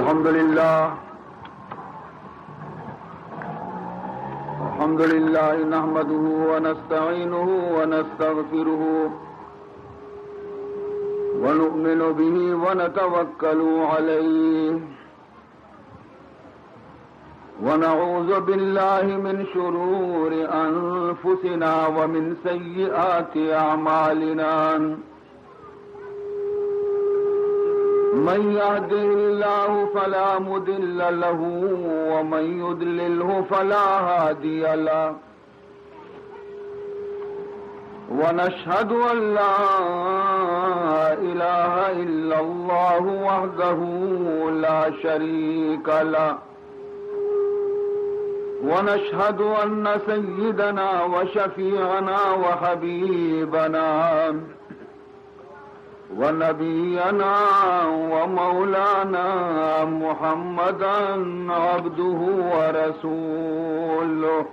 الحمد لله. الحمد لله نحمده ونستعينه ونستغفره ونؤمن به ونتوكل عليه ونعوذ بالله من شرور أنفسنا ومن سيئات أعمالنا. من يهده الله فلا مضل له ومن يضلله فلا هادي له. ونشهد أن لا إله إلا الله وحده لا شريك له. ونشهد أن سيدنا وشفيعنا وحبيبنا ونبينا ومولانا محمدا عبده ورسوله،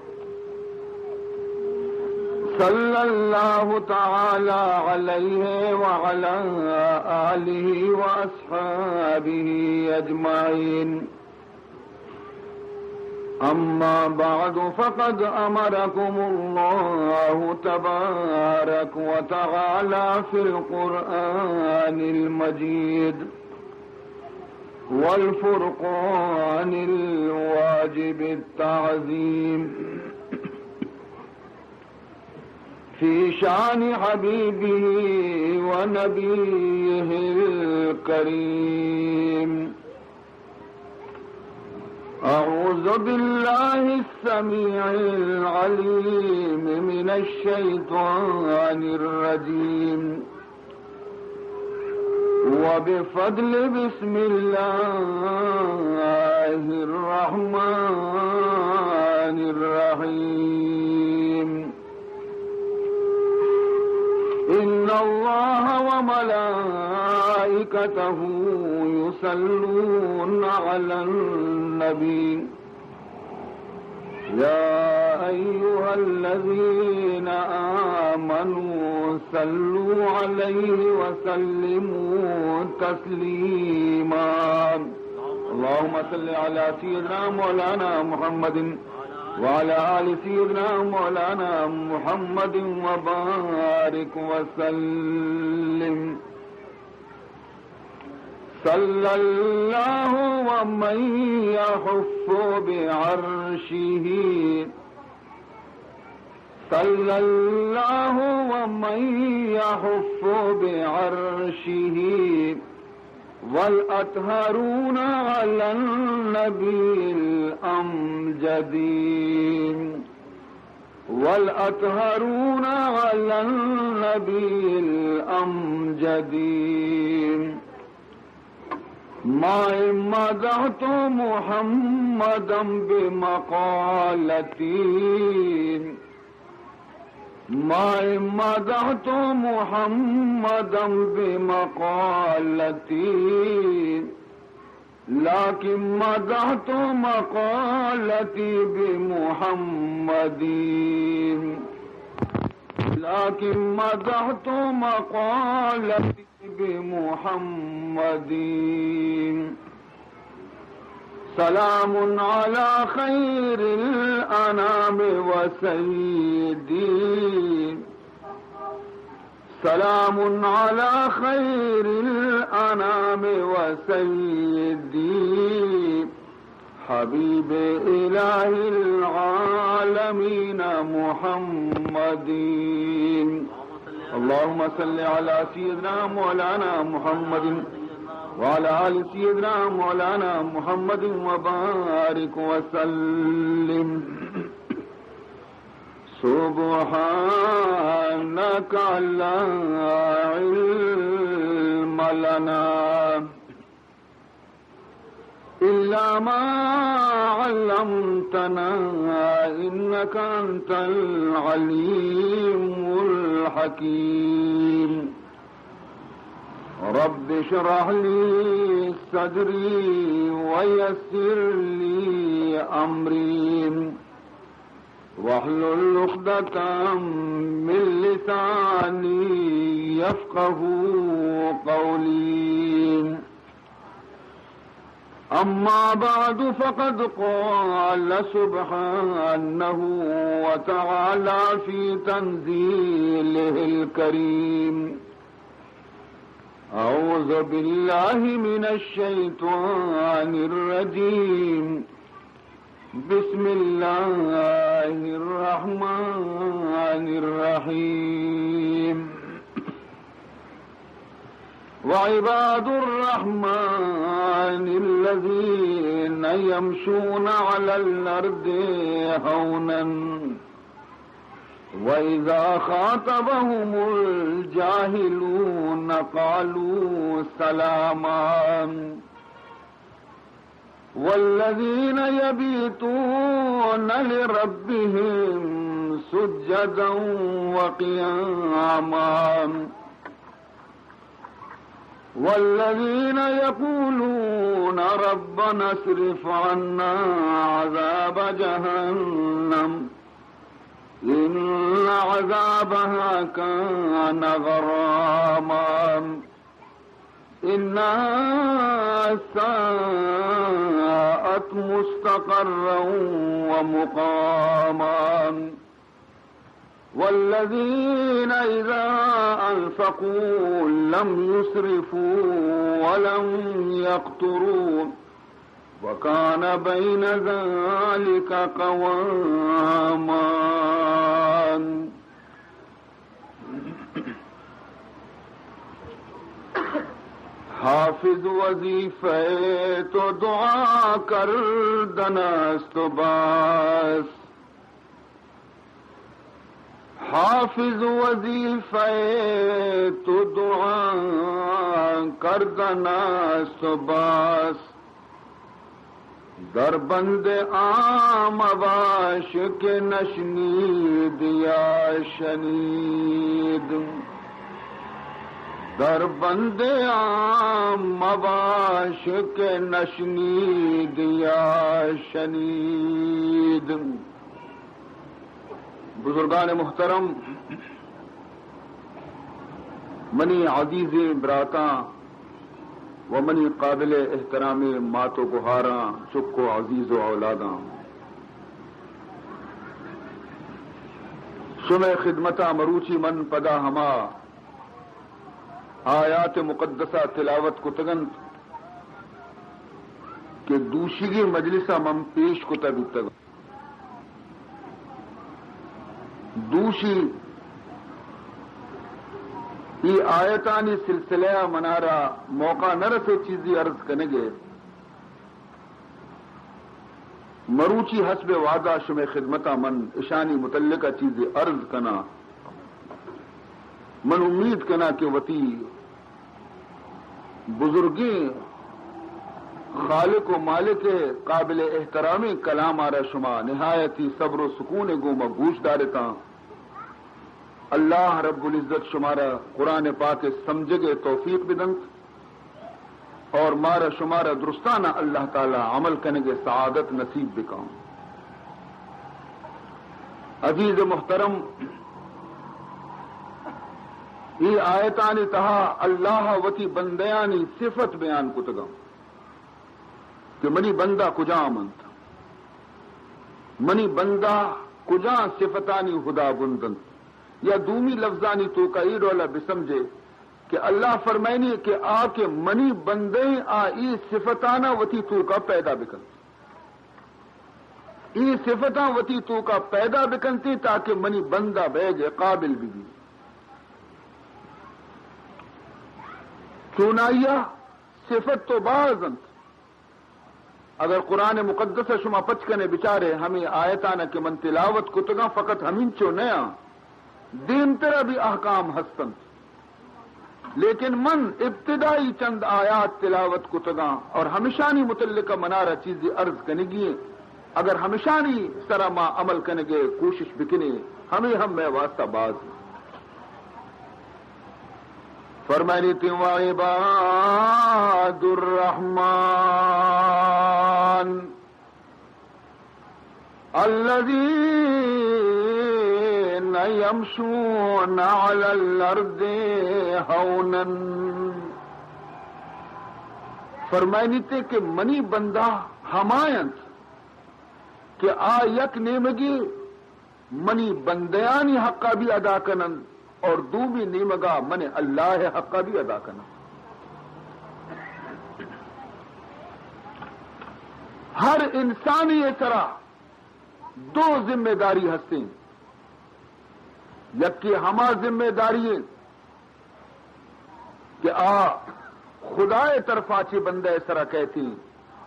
صلى الله تعالى عليه وعلى آله وأصحابه أجمعين. أما بعد، فقد أمركم الله تبارك وتعالى في القرآن المجيد والفرقان الواجب التعظيم في شأن حبيبه ونبيه الكريم. أعوذ بالله السميع العليم من الشيطان الرجيم. وبفضل بسم الله الرحمن الرحيم. إن الله وملائكته يصلون على النبي. يا أيها الذين آمنوا صلوا عليه وسلموا تسليما. اللهم صل على سيدنا مولانا محمد وعلى آل سيدنا مولانا محمد وبارك وسلم. صلى الله ومن يحف بعرشه، صلى الله ومن يحف بعرشه، والأطهرون على النبي الأمجد. والأطهرون على النبي الأمجد. ما إن مدحت محمدا بمقالتي، ما إن مدحت محمدا بمقالتي، لكن مدحت مقالتي بمحمد، لكن مدحت مقالتي بمحمد. سلام على خير الأنام وسيدي، سلام على خير الأنام وسيدي، حبيب إله العالمين محمد. اللهم صل على سيدنا مولانا محمد وعلى آل سيدنا مولانا محمد وبارك وسلم. سبحانك لا علم لنا إلا ما علمتنا إنك أنت العليم الحكيم. رب اشرح لي صدري ويسر لي أمري واحلل عقدة من لساني يفقهوا قولي. أما بعد، فقد قال سبحانه وتعالى في تنزيله الكريم: أعوذ بالله من الشيطان الرجيم. بسم الله الرحمن الرحيم. وعباد الرحمن الذين يمشون على الأرض هونا وإذا خاطبهم الجاهلون قالوا سلاما. والذين يبيتون لربهم سجدا وقياما. والذين يقولون ربنا اصرف عنا عذاب جهنم إن عذابها كان غراما. إنها ساءت مستقرا ومقاما. والذين إذا أنفقوا لم يسرفوا ولم يقتروا وكان بين ذلك قواما. حافظ، وظیفهٔ تو دعا کردن است و بس. حافظ، وظیفهٔ تو دعا کردن است و بس. در بند عام مباش که نشنید یا شنید. در بند عام مباش که نشنید یا شنید. بزرگان محترم، منی عزیزیں براتاں و منی قابل احترامیں مات و گہاراں، چک و عزیز و اولاداں، شمئے خدمتا مروچی من پدا ہما آیات مقدسہ تلاوت کتگ انت کہ دوشیگیں مجلسا من پیش کتہ بیتگ۔ دوشی ای آیتانی سلسلہ ء منارا موقع نہ رسے چیزی عرض کنگے۔ مروچی حسب وعدہ شمئے خدمتا من اشانی متعلقہ چیزی عرض کناں۔ من امید کناں کہ وتی بزرگیں خالق و مالک ء قابل احترامیں کلام ء را شما نہایتی صبر و سکون ء گوما گوش دارتاں۔ اللہ رب العزت شمارا قرآن پاک ء سمجھگ ء توفیق بدنت اور مارا شمارا درستانا اللہ تعالی عمل کنگ ء سعادت نصیب بکن۔ عزیز محترم، اے آیتانی تہا اللہ وتی بندیانی صفت بیان کتگاں کہ منی بندہ کجام انت، منی بندہ کجام صفتانی ہدابند انت۔ یا دومی لفظانی توکا اے ڈولا بسمجھے کہ اللہ فرمائنی کہ آ کہ منی بندیں آ اے صفتانا وتی توکا پیدا بکنت۔ اے صفتاں وتی توکا پیدا بکنتیں تاکہ منی بندہ بیگ ء قابل بہ بی۔ چونائیا صفت تو باز انت۔ اگر قرآن مقدس ء شما پچ کنے بچارے، ہمے آیتانا کہ من تلاوت کتگاں فقط ہمینچو نیاں، دیمترا بھی احکام ہستنت۔ لیکن من ابتدائی چند آیات تلاوت کتگاں اور ہمشانی متعلقہ منارا چیزے عرض کنگی ایں۔ اگر ہمشانی سرا ما عمل کنگے کوشش بکنیں، ہمے ہم مئے واسطہ باز ایں۔ فرمائنی تی وعباد الرحمن الذين يمشون على الأرض هونا۔ فرمائنیتے کہ منی بندہ ہما انت کہ آ یک نیمگے منی بندیانی حقا بھی ادا کنن اور دومی نیمگا من اللہ حقا بھی ادا کنن۔ ہر انسانی سرا دو ذمہ داری ہستیں۔ یکے ہما ذمہ داری ہیں کہ آ خدائے طرفا چہ بندہ سرا کہتیں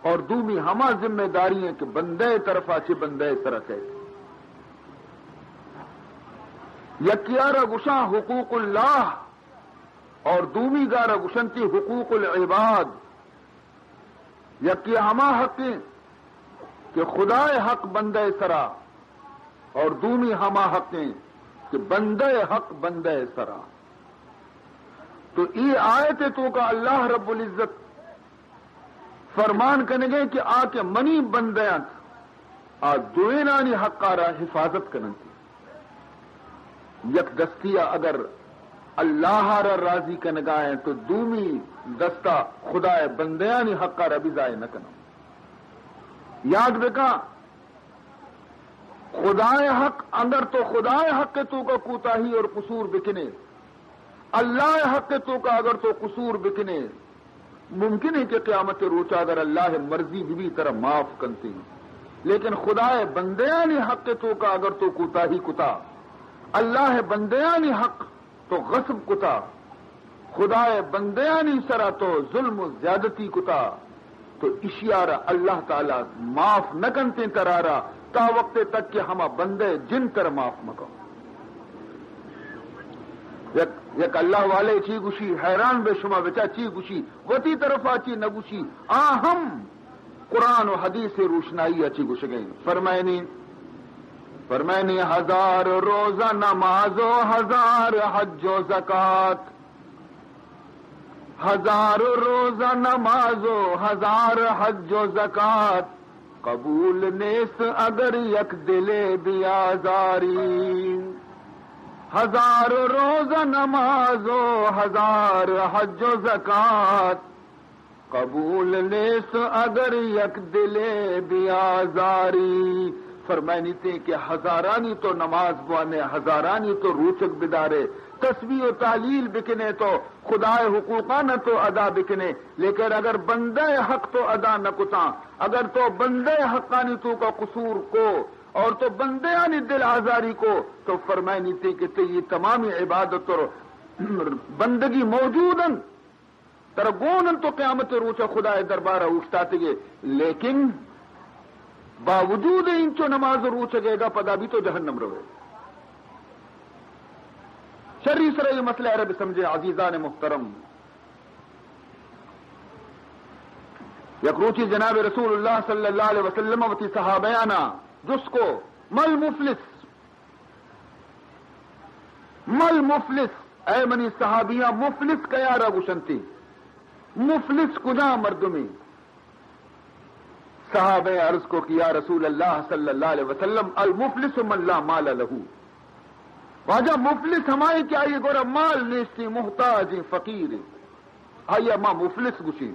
اور دومی ہما ذمہ داری ہیں کہ بندہ طرفا چہ بندہ سرا کہتیں۔ یکیارا گشاں حقوق اللہ اور دومی گارا گشنتی حقوق العباد۔ یکے ہما حق ہیں کہ خدائے حق بندہ سرا اور دومی ہما حق ہیں کہ بندہ حق بندہ سرا۔ تو ای آیت توکا اللہ رب العزت فرمان کنگے کہ آ کہ منی بندیاں آ دوئینانی حقا را حفاظت کننتی۔ یک دستیا اگر اللہ را راضی کنگائیں تو دومی دستا خدائے بندیانی حقا را بھی ضائع نہ کناں۔ یاد بکا، خدائے حق، اگر تو خدائے حق توکا کوتاہی اور قصور بکنے، اللہ حق توکا اگر تو قصور بکنے، ممکن ہے کہ قیامت روچا اگر اللہ مرضی بی بی ترا معاف کنتے، لیکن خدائے بندیانی حق توکا اگر تو کوتاہی کتا، اللہ بندیانی حق تو غصب کتا، خدائے بندیانی سرا تو ظلم و زیادتی کتا، تو اشیارا اللہ تعالی معاف نہ کنتے ترارا، تا وقت تک کہ ہما بندے جن تر معاف مکن۔ یک، یک اللہ والے چی گوشی، حیران بے شما بچا چی گوشی، وتی طرفا چی نہ گوشی، آ ہم قرآن و حدیث روشنائی چی گوشگیں۔ فرمائنی، فرمائنی، ہزار روزہ نماز و ہزار حج و زکات، ہزار روزہ نماز و ہزار حج و زکات، قبول نیست اگر یک دل بیازاری۔ ہزار روزہ نماز و ہزار حج و زکات، قبول نیست اگر یک دل بیازاری۔ فرمائنیتے کہ ہزارانی تو نماز بوانے، ہزارانی تو روچگ بدارے، تسبیح و تہلیل بکنے، تو خدائے حقوقاں تو ادا بکنے، لیکن اگر بندہ حق تو ادا نہ کتاں، اگر تو بندہ حقانی توکا قصور کو اور تو بندیانی دل آزاری کو، تو فرمائنیتے کہ تئی تمامی عبادت اور بندگی موجود انت، ترا گون انت، تو قیامت روچا خدائے دربارا اوشتاتگے، لیکن باوجود انچو نماز و روچگے گا پدا بھی تو جہنم روے۔ شری سرا یہ مسئلہ عرب سمجھے، عزیزان محترم۔ یک روچی جناب رسول اللہ صلی اللہ علیہ وسلم وتی صحابیانا جست کو، مل مفلس، مل مفلس، اے منی صحابیاں، مفلس کیارا گوشنتی؟ مفلس کجا مردمی؟ صحابہ عرض کو کہ یا رسول اللہ صلی اللہ علیہ وسلم، المفلس من لا مال لہ۔ واجہ، مفلس ہمائی کہ آئی گورا مال نیستی، محتاج، فقیر۔ آئی ما مفلس گوشیں۔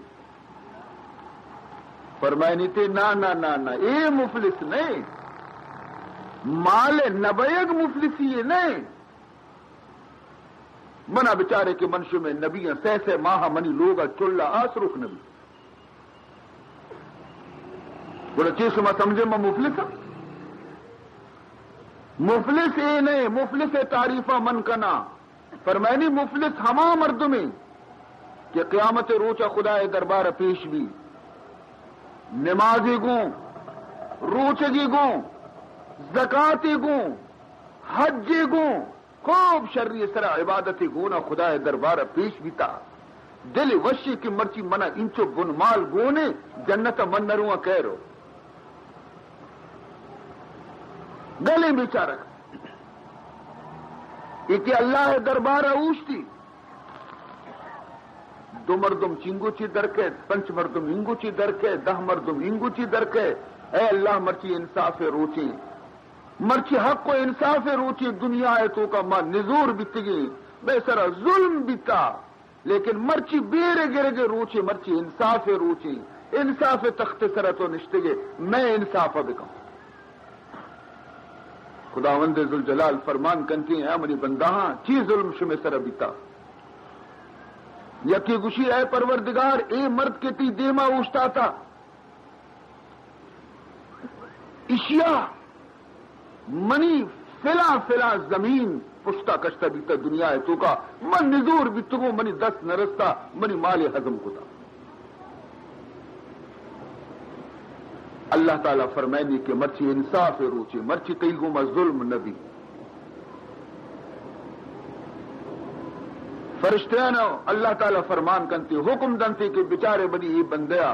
فرمائنیتے، نا، نا، نا، نا، اے مفلس نئے۔ مال نبیگ مفلسی نئے۔ منا بچارے کہ من شمے نبی ہیں، سہ سہ ماہ منی لوگا چلا آس رک نبی۔ گڑا چی شما سمجھے من مفلس ہاں؟ مفلس اے نئے، مفلس تعریفا من کنا۔ فرمائنی، مفلس ہما مردمے کہ قیامت روچا خدائے دربار پیش بی، نمازی گوں، روچگی گوں، زکاتی گوں، حجی گوں، خوب شری سرا عبادتی گونا خدائے دربار پیش بیتا۔ دل وشی کہ مرچی منا انچو بن مال گونے، جنت من نرواں کیرو۔ گلیں بیچارگ۔ اے کہ اللہ دربار اوشتی، دو مردم چنگو چی درکے، پنچ مردم انگو چی درکے، دہ مردم انگو چی درکے۔ اے اللہ، مرچی انصاف روچیں، مرچی حق و انصاف روچیں، دنیا توکا ما نزور بیتگیں، بے سرا ظلم بیتا۔ لیکن مرچی بیر گرگ روچے، مرچی انصاف روچے، انصاف تخت سرا تو نشتگے، مئے انصاف بکن۔ خداوند ذوالجلال فرمان کنتے، اے منی بندہاں، چی ظلم شمے سرا بیتا؟ یکے گوشی، اے پروردگار، اے مرد کہ تئی دیما اوشتاتا، اشیا منی فلاں فلاں زمین پشتا کشتا بیتا دنیا توکا، من نزور بیتگوں، منی دست نرستا، منی مال ہضم کتا۔ اللہ تعالی فرمائنی کہ مرچی انصاف روچے، مرچی تئی گوما ظلم نبی۔ فرشتیانا اللہ تعالی فرمان کنتے، حکم دنتے کہ بچارے منی اے بندیا،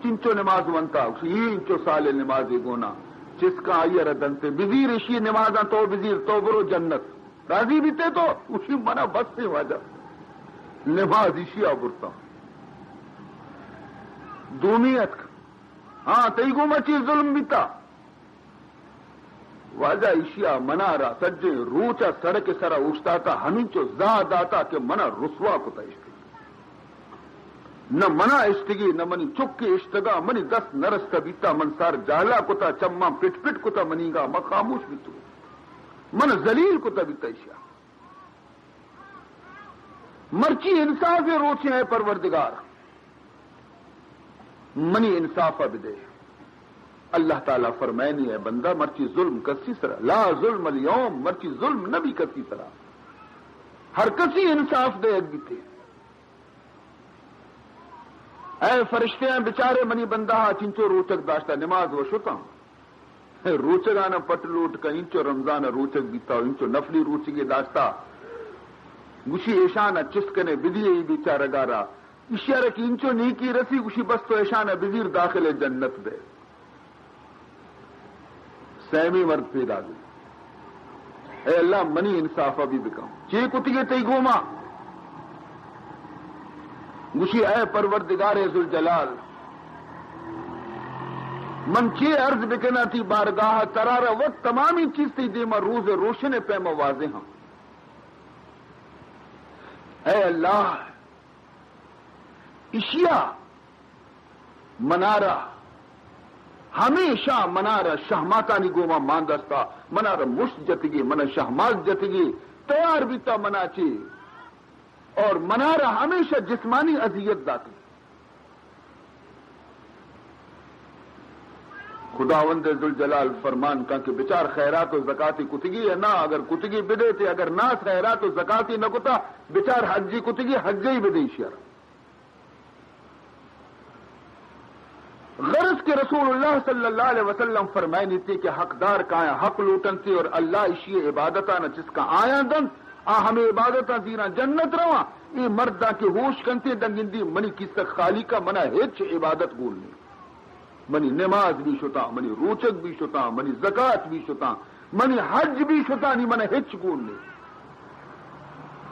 چنچو نماز ونتا، گوشی، اے انچو سال نمازے گونا، چسکا آئی را دنتے، بزیر اشی نمازاں، تو بزیر، تو برو جنت۔ راضی بیتے تو؟ گوشی، منا بس ایں واجہ، نماز اشیا برتا۔ دومی اتک، ہاں، تئی گوما چی ظلم بیتا؟ واجہ، اشیا منا را سجیں روچا سڑک سرا اوشتاتا، ہمینچو زاہ داتا کہ منا رسوا کتا اشتگی۔ نہ منا اشتگی، نہ منی چکے اشتگا، منی دست نرستہ بیتا، من سر جہلا کتا، چماں پٹ پٹ کتا منیگا، من خاموش بیتو۔ من ذلیل کتا بیتا اشیا۔ مرچی انصاف روچے، اے پروردگار، منی انصاف بدے۔ اللہ تعالی فرمائنی، اے بندہ، مرچی ظلم کسی سرا، لا ظلم الیوم، مرچی ظلم نبی کسی سرا، ہر کسی انصاف دے بیتے۔ اے فرشتیاں، بچارے منی بندہ، چنچو روچگ داشتا، نماز و شتاں۔ روچگانا پٹ لوٹ کا، انچو رمضان روچگ بیتا، انچو نفلی روچگے داشتا۔ گوشی، ایشانا چست کنے بدیے ای بیچارگارا۔ اشارا کہ انچو نیکی رسی، گوشی، بس تو ایشانا بزیر، داخل جنت بے۔ سیمی مرد پیدا بی، اے اللہ، منی انصافا بی بکن۔ چے کتگے تئی گوما؟ گوشی، اے پروردگار ذوالجلال، من چے عرض بکناں تئی بارگاہ، ترارا وت تمامی چیز تئی دیما روز روشن پیما واضح ہاں۔ اے اللہ، اشیا منارا ہمیشہ منارا شہماتانی گوما مان دستا، منارا مشت جتگی، منا شہمات جتگی، تیار بیتا منا چی، اور منارا ہمیشہ جسمانی اذیت داتی۔ خداوند ذوالجلال فرمان کن کہ بچار خیرات و زکاتی کتگی یا نا، اگر کتگی بدے تے، اگر نا خیرات و زکاتی نہ کتا، بچار حجی کتگی، حجی بدے اشیار۔ غرض کہ رسول اللہ صلی اللہ علیہ وسلم فرمائنی تے کہ حقدار کایاں حق لوٹنتے اور اللہ اشی عبادتاں چسکا آیاں دنت، آ ہمیں عبادتاں زیراں جنت رواں۔ اے مرداں کہ ہوش کنتے دنگندی منی کیسہ خالی کا، منا ہچ عبادت گول نہیں۔ منی نماز بھی شتاں، منی روچگ بھی شتاں، منی زکات بھی شتاں، منی حج بھی شتاں، نی من ہچ گون نے۔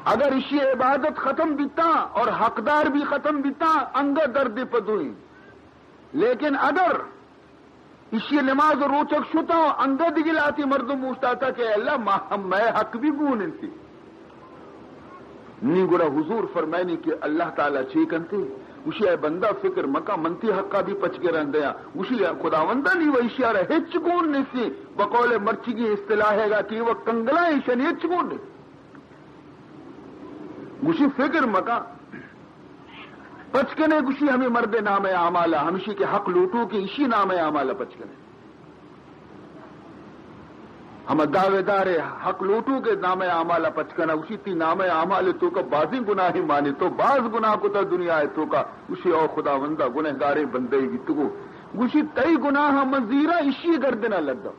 اگر اشی عبادت ختم بیتاں اور حقدار بھی ختم بیتاں، انگا درد پدوئیں۔ لیکن اگر اشی نماز و روچگ شتاں، انگا دگہ لاتی مردم اوشتاتا کہ اے اللہ، ما ہم مئے حق بھی گون انتی۔ نی گڑا حضور فرمائنی کہ اللہ تعالی چے کنتے؟ گوشی، اے بندہ، فکر مکا، من تی حقا بھی پچ گران دیاں۔ گوشی، خداوندا، نی و اشیارا ہچ گون نیستی۔ بقول مرچیگی اصطلاح ہے گا کہ وہ کنگلا ایشن ہچ گون نیستی۔ گوشی، فکر مکا، پچ کنے، گوشی، ہمیں مرد نام اعمالا، ہمشی کہ حق لوٹو کہ اشی نام اعمالا پچ کنے۔ ہما دعوے دار حق لوٹو کہ نام اعمال پچ کنا، گوشی، تی نام اعمال توکا بازیں گناہ مانی، تو باز گناہ کتا دنیا توکا۔ گوشی، او خداوندا، گنہگاریں بندے بیتگو۔ گوشی، تئی گناہ من زیرا اشی گردنا لڈا۔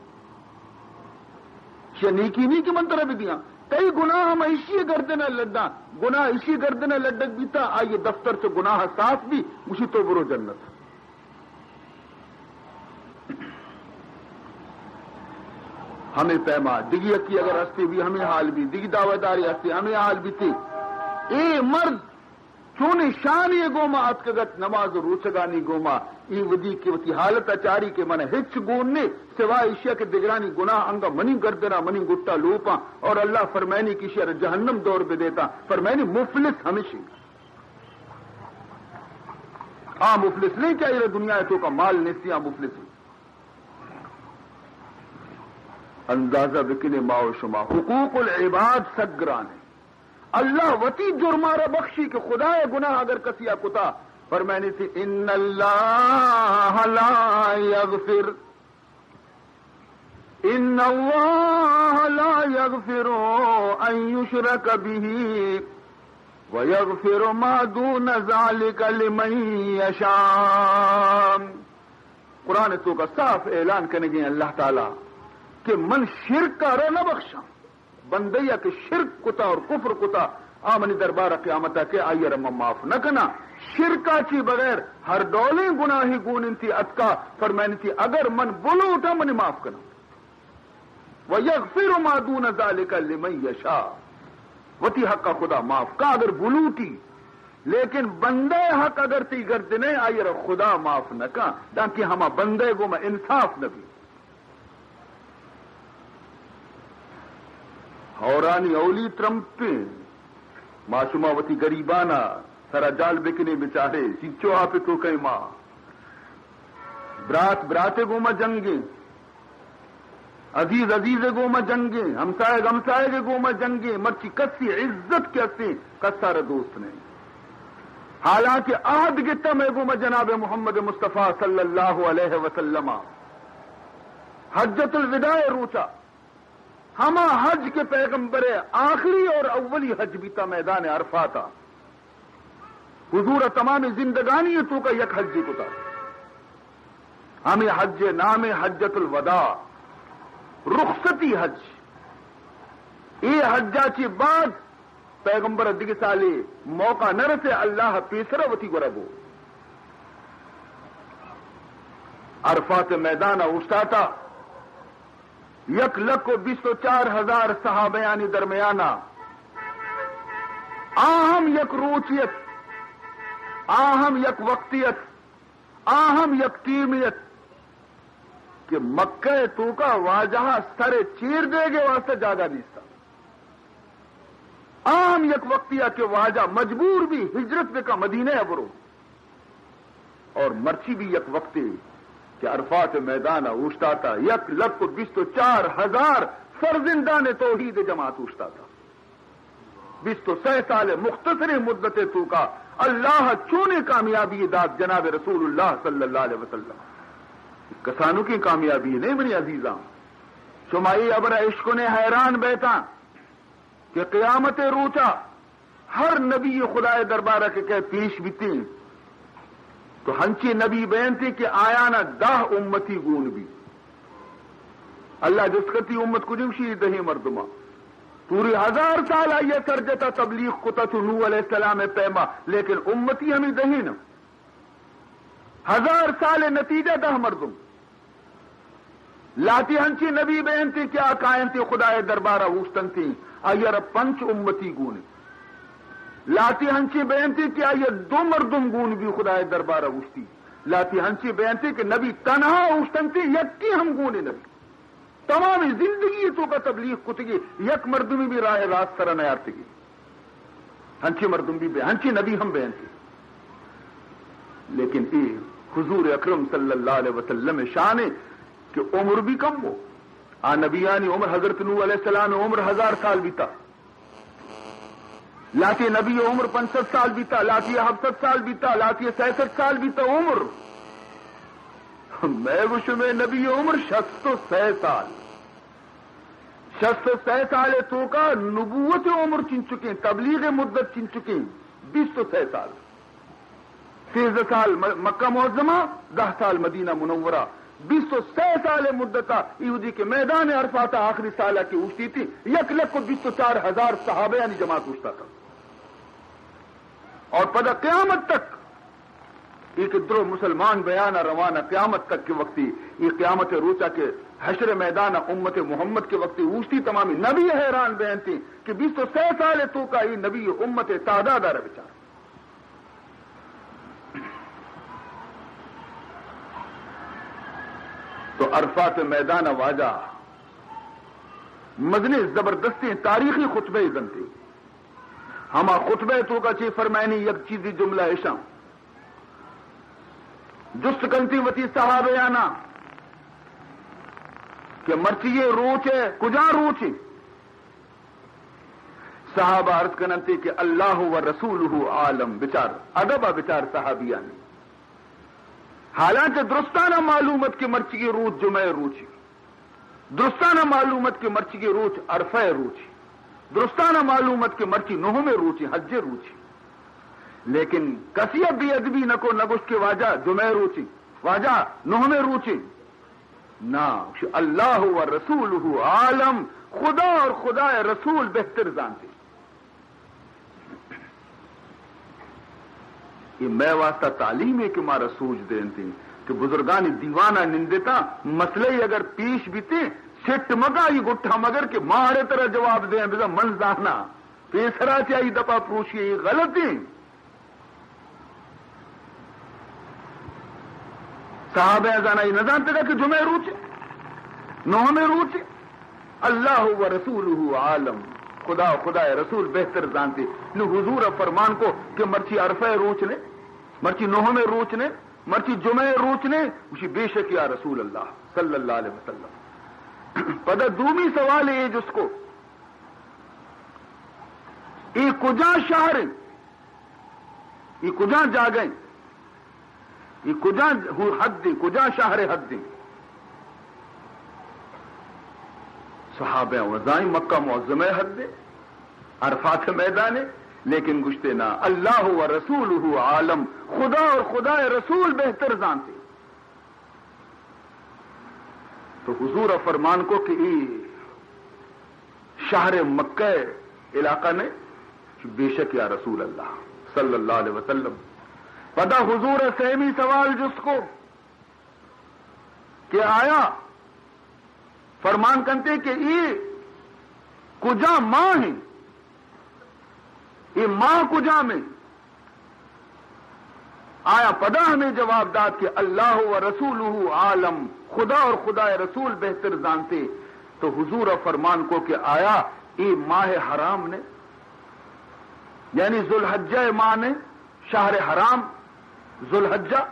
شی نیکی نی کہ من ترا بدیاں۔ تئی گناہ من اشی گردنا لڈا۔ گناہ اشی گردنا لڈک بیتا، آئی دفتر چو گناہ صاف بی۔ گوشی، تو برو جنت۔ ہمے پیما دگی یکی اگر ہستی بی، ہمے حال بی، دگی دعویداری ہستی، ہمے حال بیتی۔ اے مرد چونیں شانی گوما اتکگت، نماز و روچگانی گوما، اے ودی کہ وتی حالتا چاری کہ من ہچ گون نے، سوائے ایشیا کہ دگرانی گناہ انگا منی گردنا، منی گٹا لوپاں، اور اللہ فرمائنی کہ ایشیا جہنم دور بدیتا، فرمائنی مفلس ہمیشی۔ آ مفلس نہیں کہ آئی را دنیا توکا مال نیستی، آ مفلس نہیں۔ اندازہ بکنے ما و شما، حقوق العباد سک گران ہے۔ اللہ وتی جرما را بخشی کہ خدا گناہ اگر کسی آ کتا، فرمائنی تھی، ان اللہ لا یغفر، ان اللہ لا یغفر ان یشرک به ویغفر ما دون ذلک لمن یشاء۔ قرآن توکا صاف اعلان کنگیں اللہ تعالی کہ من شرک ء را نہ بخشاں۔ بندے ء کہ شرک کتا اور کفر کتا، آ منی دربار ء قیامت ء کہ آئی ء را من معاف نہ کناں۔ شرک ء چی بغیر ہر ڈولیں گناہے گون انتی اتکا، فرمائنتی اگر من بلوٹاں منی معاف کناں۔ ویغفر ما دون ذلک لمن یشاء، وتی حق ء خدا معاف کا اگر بلوٹی، لیکن بندہ ء حق اگر تئی گردن ء، آئی ء را خدا معاف نہ کا، دانکہ ہما بندہ ء گوما انصاف نہ بیت۔ ہورانی اولی ترمپیں، ما شما وتی گریبانا سرا جال بکنیں بچارے، چنچو آپ توکئیں ما۔ برات براتے گوما جنگیں، عزیز عزیز گوما جنگیں، ہمسایگ ہمسایگ گوما جنگیں، مرچی کسی عزت کہ استیں، کسا را دوست نہیں۔ حالانکہ عہد گتا مئے گوما جناب محمد مصطفی صلی اللہ علیہ وسلم، حجۃ الوداع روچا، ہما حج کہ پیغمبر آخری اور اولی حج بیتا میدان عرفاتا۔ حضور تمام زندگانی توکا یک حج کتا، ہمیں حج نام حجۃ الوداع، رخصتی حج۔ اے حجا چی بعد پیغمبر دگہ سالے موقع نہ رسے، اللہ پیسرا وتی گورا بو۔ عرفات میدان اوشتاتا، یک لکھ و بیست و چار ہزار صحابیانی درمیانا۔ آ ہم یک روچی ات، آ ہم یک وقتی ات، آ ہم یک ٹیمی ات کہ مکہ توکا واجہ سر چیر دیگے واسطہ جاگہ نیستا۔ آ ہم یک وقتی ات کہ واجہ مجبور بی ہجرت بکا مدینہ برو۔ اور مرچی بھی یک وقتے کہ عرفات میدان اوشتاتا، یک لکھ و بیست و چار ہزار فرزندان توحید جماعت اوشتاتا۔ بیست و سہ سال مختصر مدت توکا اللہ چونیں کامیابی دات جناب رسول اللہ صلی اللہ علیہ وسلم۔ کسانو کی کامیابی نہیں منی عزیزاں، شما ای ابر اشکنے حیران بیتاں۔ کہ قیامت روچا ہر نبی خدائے دربارہ کہ کئے پیش بیتیں تو ہنچیں نبی بینتیں کہ آیانا دہ امتی گون بی۔ اللہ جست کرتی امت کجم شی دہیں مردماں۔ پوری ہزار سال آئی سرجتا تبلیغ کتا چو نوح علیہ السلام پیما، لیکن امتی ہمیں دہیں نا۔ ہزار سال نتیجہ دہ مردم۔ لاتی ہنچی نبی بینتی کہ آ کائنتی خدائے دربارہ اوشتنتی، آئی را پنچ امتی گونی۔ لاتی ہنچی بینتی کہ آئی دو مردم گون بی خدائے دربارہ اوشتی۔ لاتی ہنچی بینتی کہ نبی تنہا اوشتنتی، یکی ہم گونی نبی۔ تمام زندگی توکا تبلیغ کتگی، یک مردمی بھی راہ راست سر نیارتگی۔ ہنچی مردم بھی بے، ہنچی نبی ہم بے انتی۔ لیکن اے حضور اکرم صلی اللہ علیہ وسلم شان ہے کہ عمر بھی کم ہو۔ آ نبیانی عمر، حضرت نوح علیہ السلام عمر ہزار سال بیتا۔ لاتی نبی عمر پنچ سد سال بیتا، لاتی ہفت سد سال بیتا، لاتی سئے سد سال بیتا عمر۔ میں گو شمے نبی عمر شست و سئے سال۔ شست و سئے سال توکا نبوت عمر چنچکیں، تبلیغ مدت چنچکیں، بیست و سئے سال۔ سیزدہ سال م-، مکہ معظمہ، دہ سال مدینہ منورہ، بیست و سئے سال مدتا ایودی کہ میدان عرفات آخری سالا کہ اوشتی تھی، یک لکھ و بیست و چار ہزار صحابیانی جماعت اوشتا تھا۔ اور پدا قیامت تک، یہ کہ درو مسلمان بیان روانہ قیامت تک کے وقتی، یہ قیامت روچا کے حشر میدان امت محمد کے وقتی اوشتی تمامی نبی حیران بینتی کہ بیست و سئے سال توکا یہ نبی امت تعداد آ بچار۔ تو عرفات میدان واجہ مزنیں زبردستیں تاریخی خطبہ دنتے۔ ہما خطبہ توکا چی فرمائنی یک چیزی جملہ اشاں۔ جست کنتی وتی صحابیانا کہ مرچی یہ روچ ہے، کجا روچ ہے؟ صحابہ عرض کننتی کہ اللہ و رسولہ عالم۔ بچار ادب، بچار صحابیانی۔ حالانکہ درستانا معلومت کہ مرچی یہ روچ جمعہ روچی، درستانا معلومت کہ مرچی یہ روچ عرفہ روچی، درستانا معلومت کہ مرچی نہم روچی، حج روچی۔ لیکن کسی بے ادبی نہ کو، نہ گوشت کہ واجہ جمعہ روچی، واجہ نہم روچی۔ نا، اللہ و رسولہ عالم، خدا اور خدا رسول بہتر زانتے۔ یہ مئے واسطہ تعلیم ہے کہ مارا سوج دینتے کہ بزرگانی دیوانا نندتا، مسئلہ اگر پیش بیتے، سٹ مگا یہ گٹھا مگر کہ مارے طرح جواب دیں، بزا من زانا پیسرا چاہیے دپا پروشی، یہ غلط ہیں۔ صحابہ زانا یہ نہ زانتے کہ جمعہ روچ ہے، نہم روچ ہے۔ اللہ و رسولہ عالم، خدا و خدا رسول بہتر زانتے۔ نو حضور فرمان کو کہ مرچی عرفہ روچ نے، مرچی نہم روچ نے، مرچی جمعہ روچ نے، اسی بے شک یا رسول اللہ صلی اللہ علیہ وسلم۔ پدا دومی سوال ہے جس کو، اے کجا شہر ہیں؟ یہ کجا جاگہ ہیں؟ یہ کجا حد ہیں؟ کجا شہر حد ہیں؟ صحابہ وزائیں مکہ معظمہ حد ہیں، عرفات میدان ہیں، لیکن گشتے نا، اللہ و رسولہ عالم، خدا اور خدا رسول بہتر زانتے۔ تو حضور فرمان کو کہ ای شہر مکہ علاقہ نے؟ بے شک یا رسول اللہ صلی اللہ علیہ وسلم۔ پدا حضور سیمی سوال جس کو کہ آیا، فرمان کنتے کہ ای کجا ماہ ہیں؟ یہ ماہ کجا میں؟ آیا پدا ہمیں جواب دات کہ اللہ و رسولہ عالم، خدا اور خدا رسول بہتر زانتے۔ تو حضور فرمان کو کہ آیا اے ماہ حرام نے، یعنی ذوالحجہ ماہ نے، شہر حرام، ذوالحجہ؟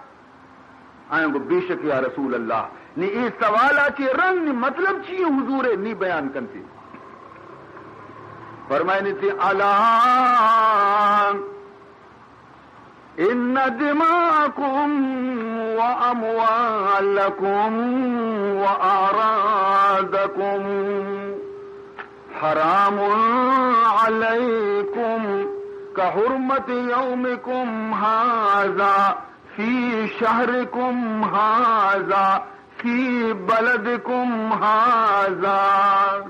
آیاں گو، بے شک یا رسول اللہ۔ نی اے سوالا چی رنگ، نی مطلب چی حضور نی بیان کنتی۔ فرمائنی تھی، الا ان دماءکم و اموالکم و اعراضکم حرام علیکم کحرمت یومکم هذا فی شہرکم هذا فی بلدکم هذا۔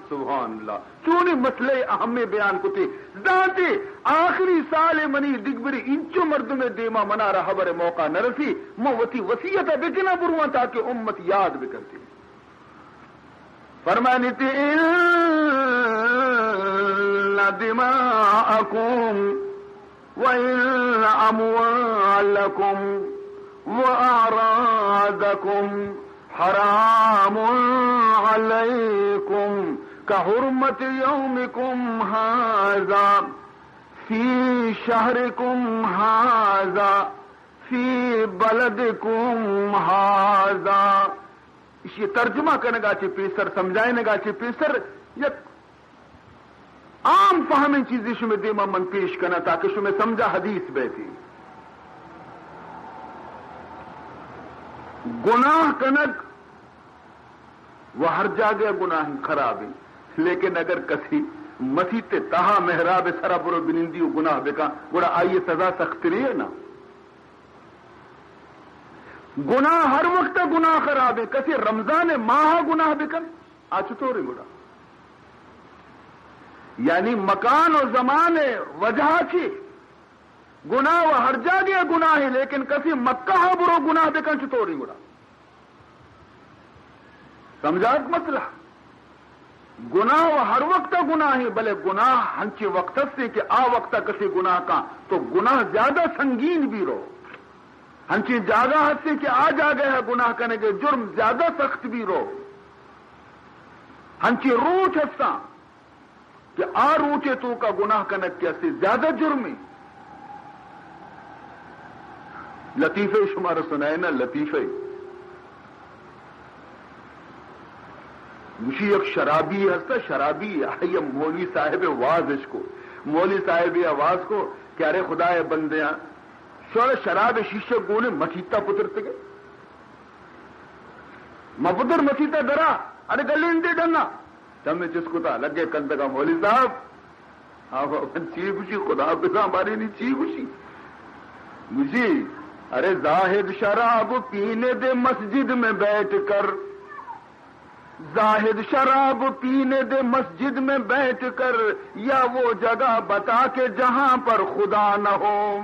سبحان اللہ۔ چونیں مسئلہ اہم بیان کتے، دانتے آخری سال منی، دگبری انچو مردم دیما منارا حبر موقع نرسی، من وتی وصیت بکناں برواں تاکہ امت یاد بکنتے۔ فرمانیتے، ان دماءکم وان اموالکم و اعراضکم حرام علیکم کحرمت یومکم هذا فی شہرکم هذا فی بلدکم هذا۔ اشی ترجمہ کنگا چہ پیسر، سمجھائینگا چہ پیسر یک عام فہمیں چیزے شمے دیما من پیش کناں تاکہ شمے سمجھا حدیث بیتی۔ گناہ کنگ و ہر جاگہ گناہ خراب ہیں، لیکن اگر کسی مسیت تہا محراب سرا برو بنندی و گناہ بکن، گڑا آئی سزا سخت تری ہے نا۔ گناہ ہر وقت گناہ خراب ہے، کسی رمضان ماہ گناہ بکن، آ چطور ہے گڑا؟ یعنی مکان و زمان وجہ چی؟ گناہ و ہر جاگہ گناہ ہے، لیکن کسی مکہ برو گناہ بکن چطور ہے گڑا؟ سمجھات مسئلہ؟ گناہ و ہر وقت گناہ ہے، بلے گناہ ہنچے وقت ہستے کہ آ وقت کسی گناہ کا تو گناہ زیادہ سنگین بھی رو۔ ہنچیں جاگہ ہستے کہ آ جاگہ ہے گناہ کنگے جرم زیادہ سخت بھی رو۔ ہنچیں روچ ہستاں کہ آ روچے توکا گناہ کنگ کہ اسے زیادہ جرمے۔ لطیفہ شمارا سنائے نا، لطیفہ۔ گوشی یک شرابی ہستا، شرابی، آئی مولوی صاحب واز اش کو، مولوی صاحب آواز کو کہ ارے خدا بندیاں، شوڑ شراب شیشہ گونے مسیتا پترتگے۔ مپتر مسیتا درا، ارے گلے اندے ڈنا۔ تمہیں چس کتا، لگے کندگا مولوی صاحب۔ ہاں، چی گوشی؟ خدا بزاں بارے نی چی گوشی؟ گوشی، ارے زاہد شراب پینے دے مسجد میں بیٹھ کر، زاہد شراب پینے دے مسجد میں بیٹھ کر، یا وہ جگہ بتا کہ جہاں پر خدا نہ ہو۔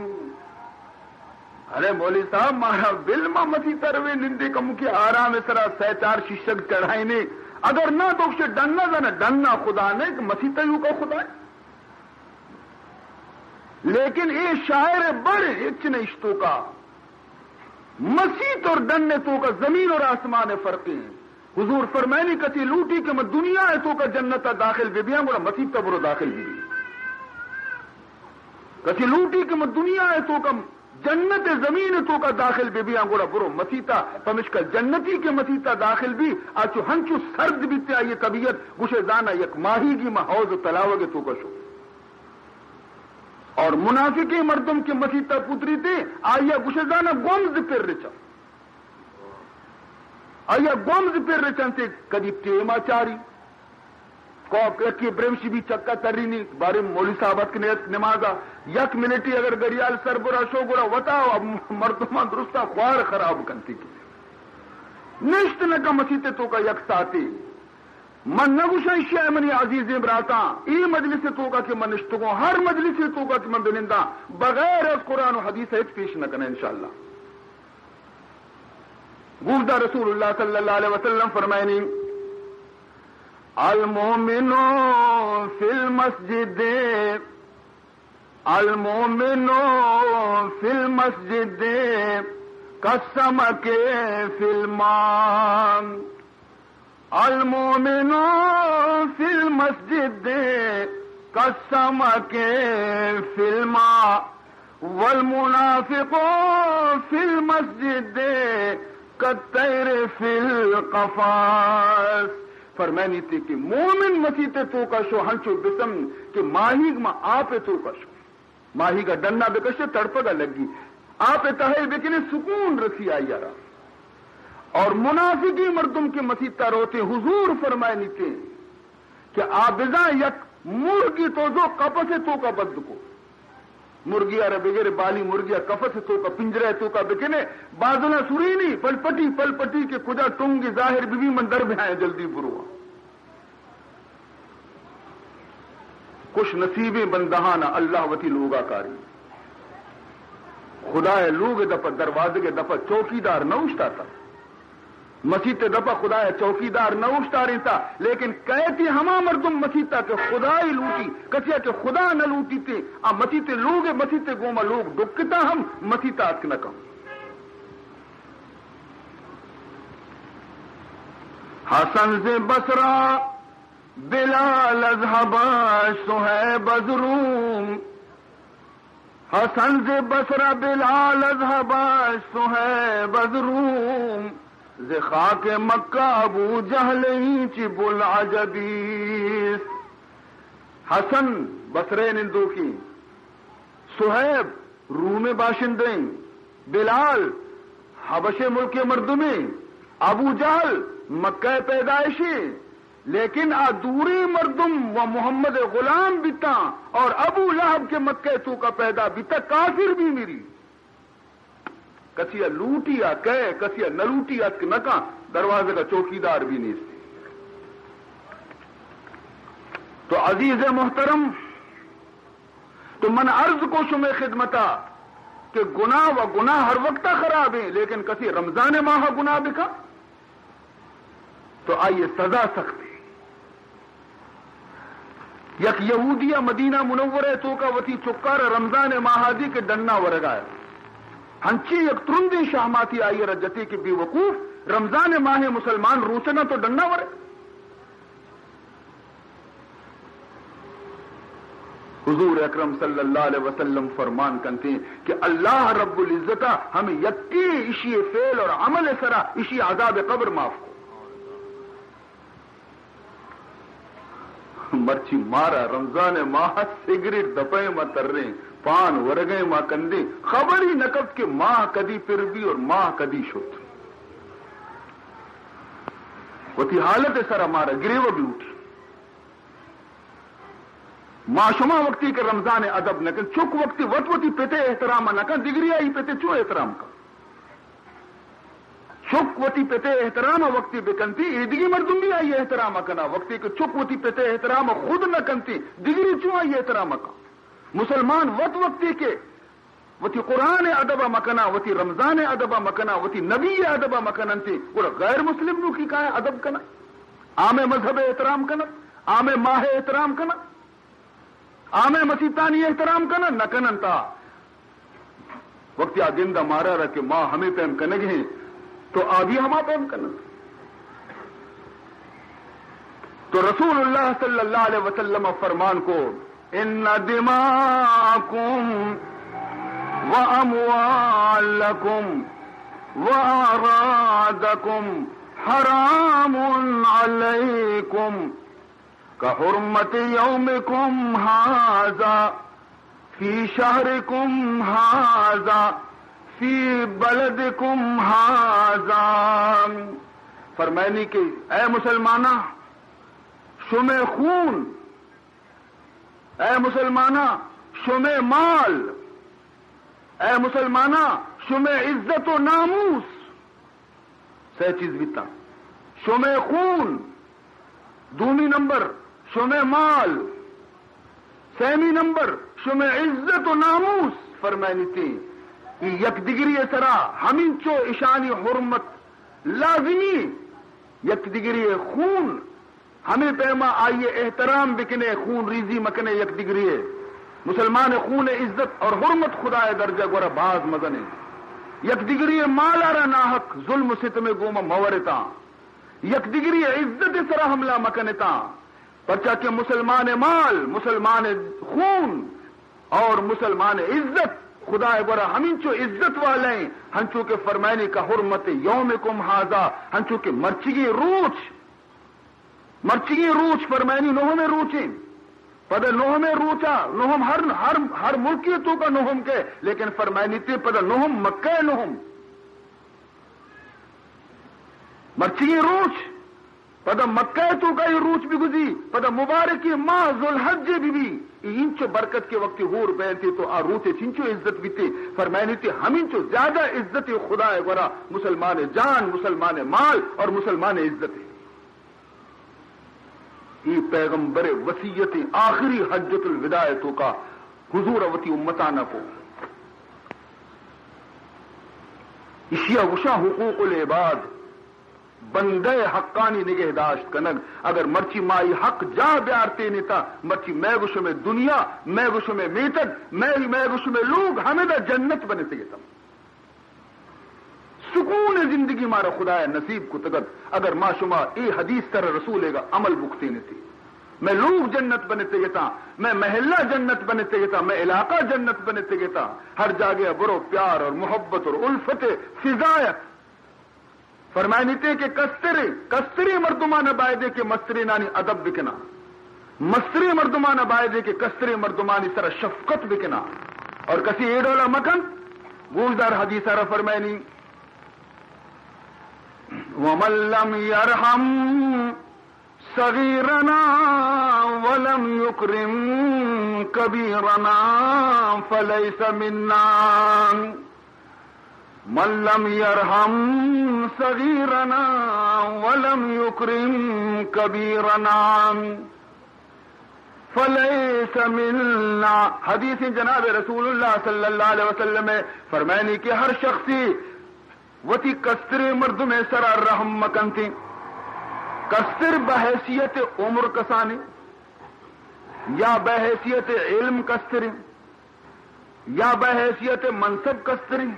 ارے مولوی صاحب، مارا بل، ما مسیت ءَ رویں، نندے کمکے آرام ءِ سرا سئے چار شیشگ چڑھائینے۔ اگر نہ تو گوشے ڈن نہ زاناں، ڈن نہ خدا نہ کہ مسیت ءِ یوکا خدا ہے۔ لیکن اے شاعر بڑ ہچ نہ اشتوکا۔ مسیت اور ڈن ءِ توکا زمین اور آسمان ءِ فرق ہیں۔ حضور فرمائنی، کسی لوٹی کہ من دنیا ءِ توکا جنت ءَ داخل بہ بیاں، گڑا مسیت ءَ برو داخل بہ بی۔ کسی لوٹی کہ من دنیا ءِ توکا جنت ءِ زمین ءِ توکا داخل بہ بیاں، گڑا برو مسیت ءَ۔ پمشکا جنتی کہ مسیت ءَ داخل بی، آ چو ہنچو سرد بیتے، آئی طبیعت گوشے زانا یک ماہیگی ما حوض و تلاوگ ءِ توکا شو۔ اور منافقیں مردم کہ مسیت ءَ پتریتے، آئی گوشے زانا گومز پر رچا۔ آئی ءَ گومز پر رچنتے، کدی ٹیم ءَ چاری۔ کوپ یکی برمشی بی چکا ترینی، بارے مولوی صاحب اتک نیت نمازا، یک منٹی اگر گڑیال سر برا شو گڑا وتا مردمان درستا خوار خراب کنتی کی۔ نشت نہ کن مسیت توکا یک ساعتی۔ من نہ گوشاں ایشی ءَ منی عزیزیں براتاں، اے مجلس توکا کہ من نشتگوں، ہر مجلس توکا کہ من بننداں، بغیر از قرآن و حدیث ہچ پیش نہ کناں انشاءاللہ۔ گوشدار رسول اللہ صلی اللہ علیہ وسلم فرمائنی، المؤمن فی المسجد، المؤمن فی المسجد کالسمک فی الماء۔ المؤمن فی المسجد کالسمک فی الماء، والمنافق فی المسجد کالطیر فی القفص۔ فرمائنیتے کہ مومن مسیت توکا شو ہنچو بسم کہ ماہیگ ما آپ توکا شو۔ ماہیگا ڈنا بکشے تڑپگا لگی، آپ تہے بکنے سکون رسی آئی را۔ اور منافقی مردم کہ مسیتا روتے، حضور فرمائنیتے کہ آ بزاں یک مرگی تو زو قفس توکا بند کو۔ مرگی آ را بگر بالی مرگی آ قفس توکا، پنجرہ توکا بکنے، بازنا سرینی، پل پٹی، پل پٹی کہ کجا ٹنگی ظاہر بی بی من در بہائیں جلدی برواں۔ خوش نصیبیں بندہانا اللہ وتی لوگا کاری۔ خدائے لوگ دپا، دروازگ دپا چوکیدار نہ اوشتاتا۔ مسیت دپا خدائے چوکیدار نہ اوشتارینتا، لیکن کئیتی ہما مردم مسیتا کہ خدائی لوٹی، کسیا کہ خدا نہ لوٹیتے، آ مسیت لوگ، مسیت گوما لوگ ڈکتا ہم مسیتا اتک نہ کن۔ حسن ز بصرہ بلال از حبش، صہیب از روم۔ حسن ز بصرہ بلال از حبش، صہیب از روم۔ ز خاک مکہ ابو جہل اینچ بوالعجبیست۔ حسن بصرہ نندوکی، صہیب روم باشندہ ایں، بلال حبشہ ملک مردمے، ابو جہل مکہ پیدائشی، لیکن آ دوریں مردم و محمد غلام بیتاں، اور ابو لہب کہ مکہ توکا پیدا بیتا کافر بی میری۔ کسی ء لوٹی آ کئے، کسی ء نہ لوٹی اتک نہ کن، دروازگ ء چوکیدار بی نیست۔ تو عزیز محترم، تو من عرض کو شمئے خدمتا کہ گناہ و گناہ ہر وقتا خرابیں، لیکن کسی رمضان ماہ گناہ بکا تو آئی سزا سخت ہے۔ یک یہودی ء مدینہ منورہ ء توکا وتی چکار ء رمضان ء ماہ ء دی کہ ڈنا ورگا ء۔ ہنچیں یک ترندیں شہماتی آئی ء را جتی کہ بے وقوف، رمضان ء ماہ ء مسلمان روچگاں تو ڈنا ورے؟ حضور اکرم صلی اللہ علیہ وسلم فرمان کنتے کہ اللہ رب العزت ء ہمیں یکے اشی فعل اور عمل سرا اشی عذاب قبر معاف کو۔ مرچی مارا رمضان ماہ سگریٹ دپئے ما تریں، پان ورگئے ما کندیں، خبری نکفت کہ ماہ کدی پر بی اور ماہ کدی شت۔ وتی حالت سرا مارا گریوہ بی اٹھی۔ ما شما وقتی کہ رمضان ء ادب نہ کن، چک وقتی وت وتی پت ء احترام نہ کن، دگری آئی پت ء چون احترام کن؟ چک وتی پت ء احترام وقتی بکنتی، اے دگی مردم بھی آئی احترام کنا۔ وقتی کہ چک وتی پت ء احترام خود نہ کنتی، دگری چون آئی احترام کن؟ مسلمان وت وقتی کہ وتی قرآن ء ادب ء مکناں، وتی رمضان ء ادب ء مکناں، وتی نبی ء ادب ء مکننت، گڑا غیر مسلم نوکی کایاں ادب کناں، آمے مذہب ء احترام کناں، آمے ماہ ء احترام کناں، آمے مسیتانی احترام کناں، نہ کننت۔ آ وقتی آ گند ء مارا را کہ ما ہمے پیم کنگ ہیں تو آ بھی ہما پیم کننت۔ تو رسول اللہ صلی اللہ علیہ وسلم فرمان کو، ان دماءکم و اموالکم و اعراضکم حرام علیکم کحرمت یومکم ھذا فی شہرکم ھذا فی بلدکم ھذا۔ فرمائنی کہ اے مسلماناں، شمے خون، اے مسلماناں، شمے مال، اے مسلماناں، شمے عزت و ناموس، سہ چیز بیتاں، شمے خون، دومی نمبر شمے مال، سیمی نمبر شمے عزت و ناموس۔ فرمائنیتی، ای یک دگری سرا ہمینچو اشانی حرمت لازمی، یک دگری خون ہمے پیما آئی احترام بکنے، خون ریزی مکنے یک دگری۔ مسلمان خون عزت اور حرمت خدا درجہ گورا باز مزنے۔ یک دگری مال آرا ناحق ظلم و ستم گوما مورتاں۔ یک دگری عزت سرا حملہ مکنتاں، پرچا کہ مسلمان مال، مسلمان خون اور مسلمان عزت خدا گورا ہمینچو عزت والے ہیں، ہنچو کہ فرمائنی کا حرمت یومکم ھذا، ہنچو کہ مرچگی روچ، مرچگی روچ فرمائنی نہمے روچیں، پدا نہمے روچا، نہم ہر، ہر، ہر ملکی تو کا نہم کے، لیکن فرمائنی تے پدا نہم مکہ نہم۔ مرچی روچ، پدا مکہ ء توکا اے روچ بگوزی، پدا مبارکی ماہ ذوالحج بہ بی، اے انچو برکت کہ وقتی ہور بینتی تو آ روچ چنچو عزت بیتے، فرمائنی تے ہمینچو زیادہ عزت خدا گورا مسلمان جان، مسلمان مال اور مسلمان عزت۔ اے پیغمبر وصیت آخری حجۃ الوداع توکا حضور وتی امتانا کو۔ اشیا گوشاں حقوق العباد، بندہ حقانی نگہداشت کنگ۔ اگر مرچی ما ای حق جا بیارتینتا، مرچی مئے گو شمے دنیا، مئے گو شمے میتگ، مئے، مئے گو شمے لوگ ہمدا جنت بنتگتم۔ سکون زندگی مارا خدایا نصیب کتگت۔ اگر ما شما اے حدیث تر رسولے گا عمل بکتینتی، مئے لوگ جنت بنتگتاں، مئے محلہ جنت بنتگتاں، مئے علاقہ جنت بنتگتاں، ہر جاگہ برو پیار اور محبت اور الفت فضایت۔ فرمائنیتے کہ کسترے، کسترے مردمان بایدے کہ مسترینانی ادب بکناں۔ مستریں مردمان بایدے کہ کستریں مردمانی سرا شفقت بکناں اور کسی اے ڈولا مکن۔ گوشدار حدیث را فرمائنی، ومن لم یرحم صغیرنا ولم یکرم کبیرنا فلیس منا۔ من لم یرحم صغیرنا ولم یکرم کبیرنا فلیس منا۔ حدیث جناب رسول اللہ صلی اللہ علیہ وسلم فرمائنی کہ ہر شخصی وتی کستریں مردم سرا رحم مکنتی، کستر بحیثیت عمر کسانی یا بحیثیت علم کستریں، یا بحیثیت منصب کستریں،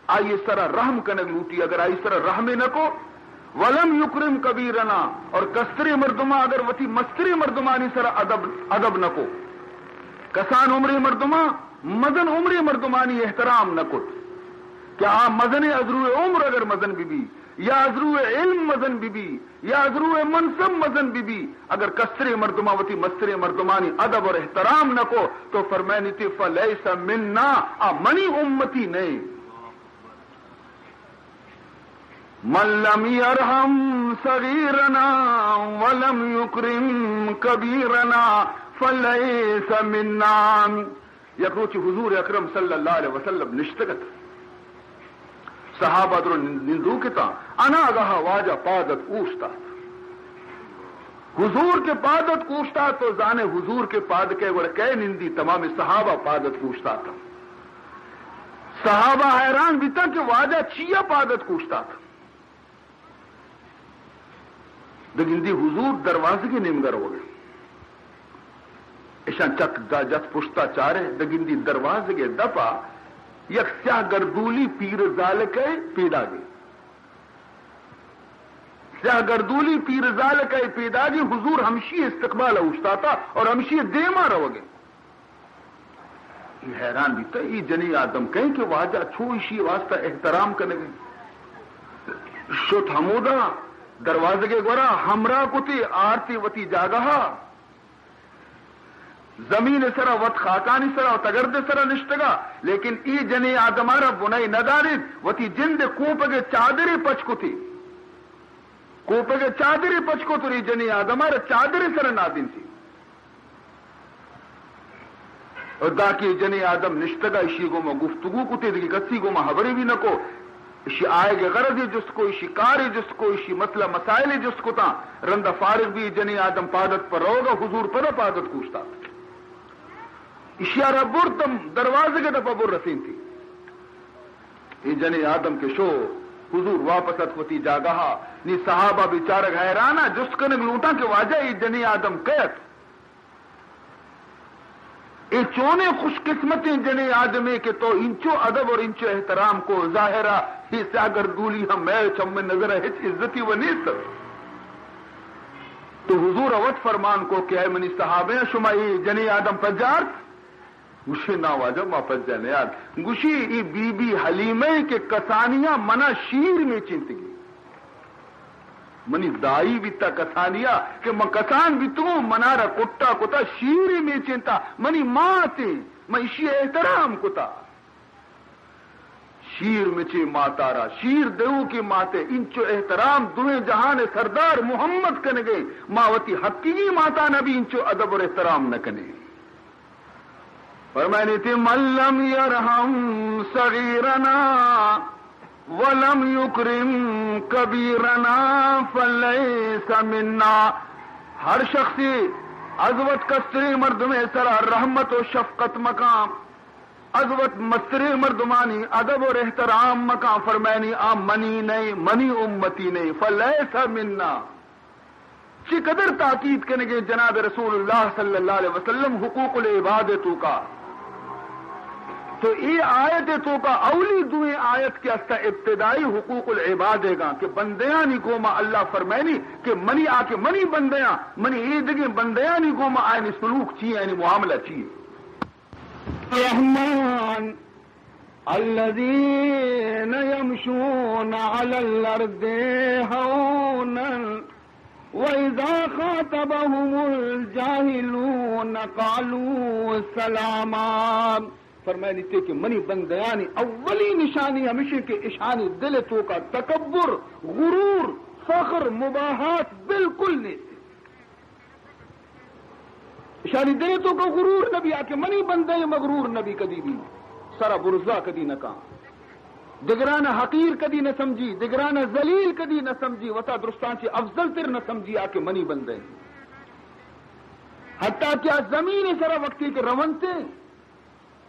آئی سرا رحم کنگ لوٹی۔ اگر آئی سرا رحم نہ کو، ولم یکرم کبیرنا، اور کستریں مردما اگر وتی مستریں مردمانی سرا ادب، ادب نہ کو، کسان عمریں مردماں مزن عمریں مردمانی احترام نہ کت کہ آ مزنیں، از روئے عمر اگر مزن بہ بی یا از روئے علم مزن بہ بی یا از روئے منصب مزن بہ بی، اگر کستریں مردماں وتی مستریں مردمانی ادب اور احترام نہ کو تو فرمائنیتی فلیس منا، آ منی امتی نئے۔ من لم یرحم صغیرنا ولم یکرم کبیرنا فلیس منا۔ یک روچے حضور اکرم صلی اللہ علیہ وسلم نشتگ ات۔ صحابہ درو نندوک اتاں، اناگاہ واجہ پاد ات اوشتات۔ حضور کہ پاد ات اوشتات، تو زانے حضور کہ پاد کئے گڑا کئے نندی؟ تمام صحابہ پاد ات اوشتات۔ صحابہ حیران بیتاں کہ واجہ چیا پاد ات اوشتات۔ دگندی حضور دروازگے نیمگا روگ ء۔ اشاں چک دا جت پشتا چارے، دگندی دروازگے دپا یک سیاہ گردولی پیر زالکے پیداگے۔ سیاہ گردولی پیر زالکے پیداگے، حضور ہمشی استقبال اوشتاتا اور ہمشی دیما روگے۔ اے حیران بیتہ، اے جنیں آدم کئے کہ واجہ چو ایشی واسطہ احترام کنگے۔ شت ہمودا دروازگے گورا ہمراہ کتے آرتے وتی جاگہا۔ زمین سرا وت خاکانی سرا و تگرد سرا نشتگا، لیکن اے جنیں آدمارا بنائی نداریت، وتی جند کوپگ چادرے پچ کتے۔ کوپگ چادرے پچ کت اور اے جنیں آدمارا چادرے سرا نادینتی۔ اور داں کہ جنیں آدم نشتگا، اشی گوما گفتگو کتے، دگہ کسی گوما حبرے بھی نکو۔ اشی آئیگ غرضے جست کو، اشی کارے جست کو، اشی مسئلہ مسائلے جست کتاں۔ رندا فارغ بھی جنیں آدم پادت پر روگا، حضور پدا پادت کوشتا۔ اشیارا برتم دروازگ دپا بر رسینتی۔ اے جنیں آدم کہ شو، حضور واپس ات وتی جاگہا۔ نی صحابہ بیچارگ حیرانا، جست کنگ لوٹاں کہ واجہ اے جنیں آدم کئے ات؟ اے چونیں خوش قسمتیں جنیں آدمے کہ تو انچو ادب اور انچو احترام کو، ظاہرا اے سیاہ گردولی ہم مئے چم نظرا ہچ عزتی و نیست۔ تو حضور وت فرمان کو کہ اے منی صحابیاں، شما اے جنیں آدم پجارت؟ گوشی نا واجہ، ما پجا نیارت۔ گوشی اے بی بی حلیمہ کہ کسانیاں منا شیر میچینتگی۔ منی دائی بیتا کسانیا کہ من کسان بیتگوں، منارا کٹا کتا، شیرے میچینتا، منی ماتے، من اشی احترام کتا۔ شیر مچے ماتارا، شیر دیوکے ماتے، انچو احترام دوئیں جہان سردار محمد کنگے، ما وتی حقیقی ماتانا بھی انچو ادب اور احترام نہ کنے۔ فرمائنی تھی، من لم یرحم صغیرنا ولم یکرم کبیرنا فلیس منا۔ ہر شخصی از وت کستریں مردمے سرا رحمت و شفقت مکاں، از وت مستریں مردمانی ادب و احترام مکاں، فرمائنی آ منی نئے، منی امتی نئے، فلیس منا۔ چی قدر تاکید کنگے جناب رسول اللہ صلی اللہ علیہ وسلم حقوق العباد توکا۔ تو اے آیت توکا اولی دوئیں آیت کہ استا ابتدائی حقوق العباد گاں کہ بندیانی گوما اللہ فرمائنی کہ منی آ کہ منی بندیاں، منی ایدگیں بندیانی گوما آیانی سلوک چی ایں، آیانی معاملہ چی ایں۔ الرحمن الذين يمشون على الأرض هونا وإذا خاطبهم الجاهلون قالوا سلاما۔ فرمائنی تھی کہ منی بندیانی اولی نشانی ہمیشیں کہ اشانی دل توکا تکبر، غرور، فخر، مباحات بالکل نیست۔ اشانی دل توکا غرور نبی، آ کہ منی بندہ مغرور نبی کدی بھی، سرا برزا کدی نکاں، دگرانا حقیر کدی نہ سمجھی، دگرانا ذلیل کدی نہ سمجھی، وتا درستاں چی افضل تر نہ سمجھی، آ کہ منی بندہ۔ حتیٰ کہ آ زمین سرا وقتی کہ رونتے،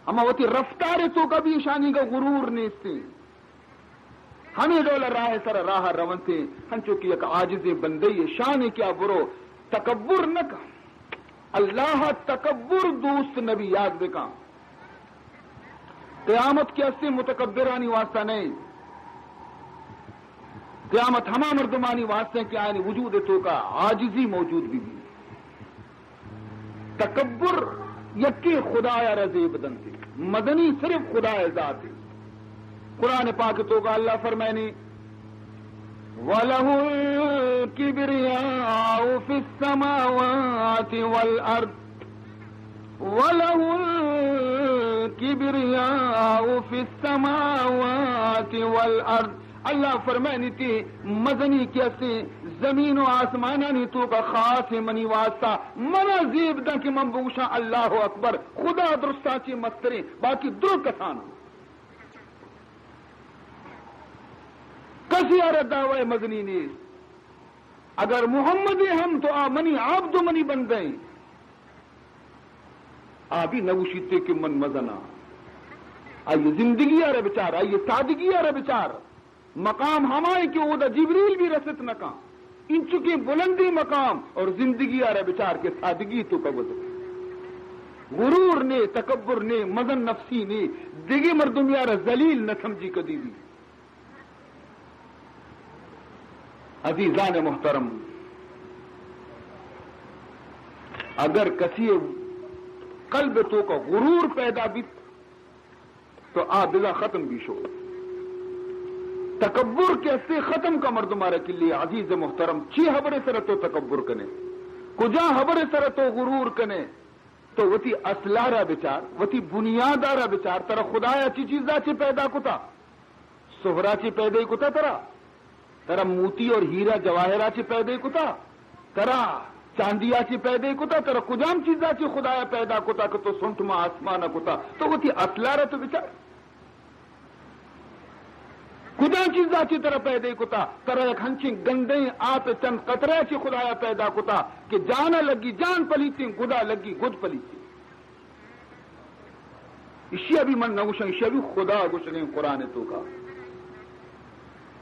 ہما وتی رفتار توکا بھی اشانی گا غرور نیستی۔ ہمے ڈول راہ سر راہ رونتے، ہنچو کہ یک عاجزیں بندے شانے کہ آ برو تکبر نہ کن۔ اللہ تکبر دوست نبی، یاد بکن۔ قیامت کہ استے متکبرانی واسطہ نہیں۔ قیامت ہما مردمانی واسطہ کہ آیانی وجود توکا عاجزی موجود بی۔ تکبر یکے خدایا را زیب دنتی، مزنی صرف خدای ذاتی۔ قرآن پاک توکا اللہ فرمائنی، وَلَهُ الْكِبْرِيَاءُ فِي السَّمَاوَاتِ وَالْأَرْضِ، وَلَهُ الْكِبْرِيَاءُ فِي السَّمَاوَاتِ وَالْأَرْضِ۔ اللہ فرمائنی تی مزنی کہ اسے زمین و آسمانانی توکا خاص منی واسطہ، منا زیب دن کہ من بگوشاں اللہ اکبر، خدا درستاں چی مستریں، باقی درو کسان۔ کسی آرا دعوی مزنی نیست۔ اگر محمد ہم تو آ منی عبد و منی بندہ ہیں۔ آ بھی نگوشیتے کہ من مزنا۔ آئی زندگی آرا بچار، آئی سادگی آرا بچار۔ مقام ہمائیں کہ اودا جبریل بھی رست نہ کاں۔ انچکیں بلندیں مقام اور زندگی آرا بچار کہ سادگی توکا گزر۔ غرور نے، تکبر نے، مزن نفسی نے، دگہ مردمی آرا ذلیل نہ سمجھی کدی بھی۔ عزیزان محترم، اگر کسی قلب توکا غرور پیدا بیت، تو آ بزاں ختم بی شو۔ تکبر کہ استے ختم کا مردم آرا کلی۔ عزیز محترم، چی حبر سر تو تکبر کنے؟ کجا حبر سر تو غرور کنے؟ تو وتی اصلا را بچار، وتی بنیادا را بچار، ترا خدایا چی چیزا چی پیدا کتا؟ سہرا چی پیدا کتا ترا؟ ترا موتی اور ہیرا جواہرا چی پیدا کتا؟ ترا چاندیا چی پیدا کتا؟ ترا کجام چیزا چی خدایا پیدا کتا کہ تو سنٹ ما آسمانا کتا؟ تو وتی اصلا را تو بچار۔ کجام چیزا چی ترا پیدا کتا؟ ترا یک ہنچیں گندیں آپ چند قطرہ چی خدایا پیدا کتا کہ جانا لگی جان پلیتیں، گدا لگی گد پلیتیں۔ اشیا بھی من نہ گوشاں، اشیا بھی خدا گوشگیں قرآن توکا۔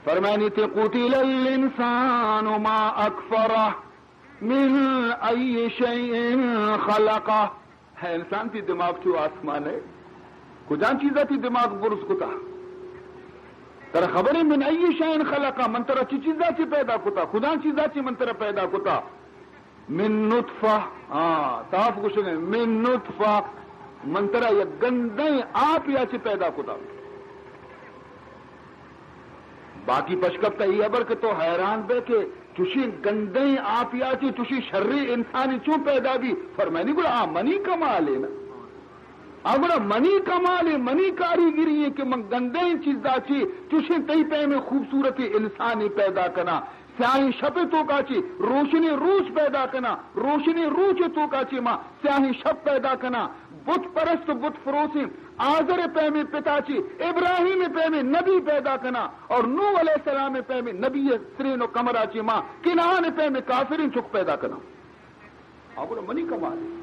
فرمائنی تے، قتل الانسان ما اکفرہ من ای شیء خلقہ۔ ہے انسان، تی دماغ چو آسمان ہے؟ کجام چیزا تی دماغ برز کتا؟ ترا خبر ہے من ای شیء خلقہ، من ترا چی چیزا چی پیدا کتا؟ کجام چیزا چی من ترا پیدا کتا؟ من نطفہ، ہاں، صاف گوشگے، من نطفہ، من ترا یک گندیں آپ یا چی پیدا کتا۔ باقی پشکپتا ای حبر کہ تو حیران بے کہ چوشیں گندیں آپ یا چی چوشیں شریں انسانی چون پیدا بی؟ فرمائنی گڑا آ منی کمال ہے نا۔ آ گڑا منی کمال ہے، منی کاریگری ہے کہ من گندیں چیزا چی چوشیں تئی پیمیں خوبصورتیں انسانی پیدا کنا۔ سیاہیں شپ توکا چی روشنیں روچ پیدا کنا، روشنیں روچ توکا چی ما سیاہیں شپ پیدا کنا۔ بت پرست و بت فروشیں آزر پیمیں پتا چی ابراہیم پیمیں نبی پیدا کنا، اور نوح علیہ السلام پیمیں نبی سرین و کمرا چی ما کنعان پیمیں کافریں چک پیدا کنا۔ آ گڑا منی کمال ہے۔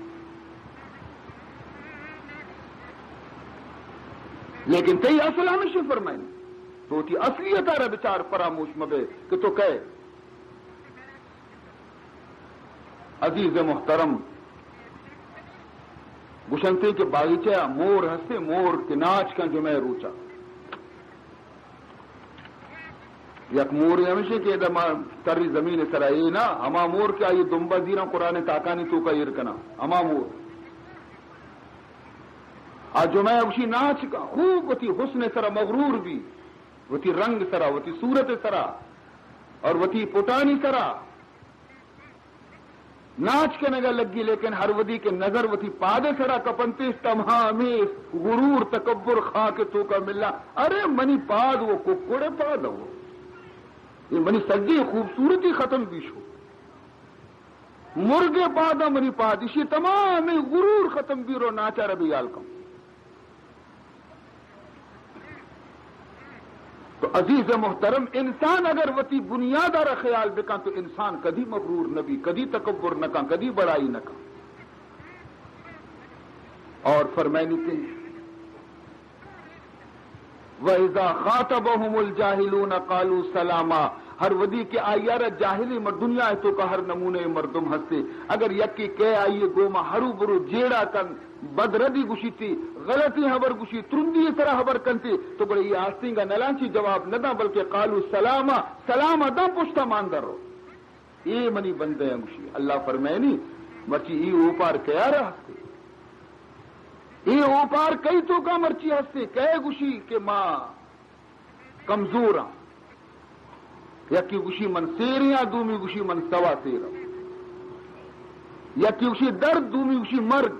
لیکن تئی اصل ہمیشہ فرمائیں، تو وتی اصلیت آرا بچار، فراموش مبے کہ تو کئے۔ عزیز محترم، گوشنتے کہ باغیچہ مور ہستے، مور کہ ناچ کن جمعہ روچا۔ یک مورے ہمیشیں کہ ادا ما تری زمین سرا اے نا، ہما مور کہ آئی دمبا زیراں قرآن تاکانی توکا ایر کناں، ہما مور۔ آ جمعہ گوشی ناچ کا، خوب وتی حسن سرا مغرور بی، وتی رنگ سرا، وتی صورت سرا اور وتی پٹانی سرا۔ ناچ کنگا لگی، لیکن ہر وھدی کہ نظر وتی پاد سرا کپنتے، تمامیں غرور تکبر خاک توکا ملا۔ ارے منی پاد و ککڑ پاد ہو، یہ منی سجی خوبصورتی ختم بی شو۔ مرگ پادا منی پاد، اشی تمامیں غرور ختم بی، رو ناچارا بے حال کم۔ تو عزیز محترم، انسان اگر وتی بنیاد را خیال بکن تو انسان کدی مغرور نبی، کدی تکبر نکن، کدی بڑائی نکن۔ اور فرمائنی تے، وَإِذَا خَاطَبَهُمُ الْجَاهِلُونَ قَالُوا سَلَامًا۔ ہر وھدی کہ آئی را جاہلی مر دنیا توکا ہر نمونے مردم ہستے، اگر یکی کئے آئی گوما ہرو برو جیڑا کن، بدردی گوشیتی، غلطی حبر گوشی، ترندی سرا حبر کنتی، تو گڑا ای آستینگا نلانچی جواب نداں، بلکہ قالوا سلاما، سلاما داں پشتا مان در رو۔ اے منی بندہ ہیں گوشی۔ اللہ فرمائنی، مرچی ای اوپار کیا را ہستے؟ اے اوپار کئی توکا مرچی ہستے، کئے گوشی کہ ما کمزور آں۔ یکی گوشی من سیرے آں، دومی گوشی من سوا سیر آں۔ یکی گوشی درد، دومی گوشی مرگ۔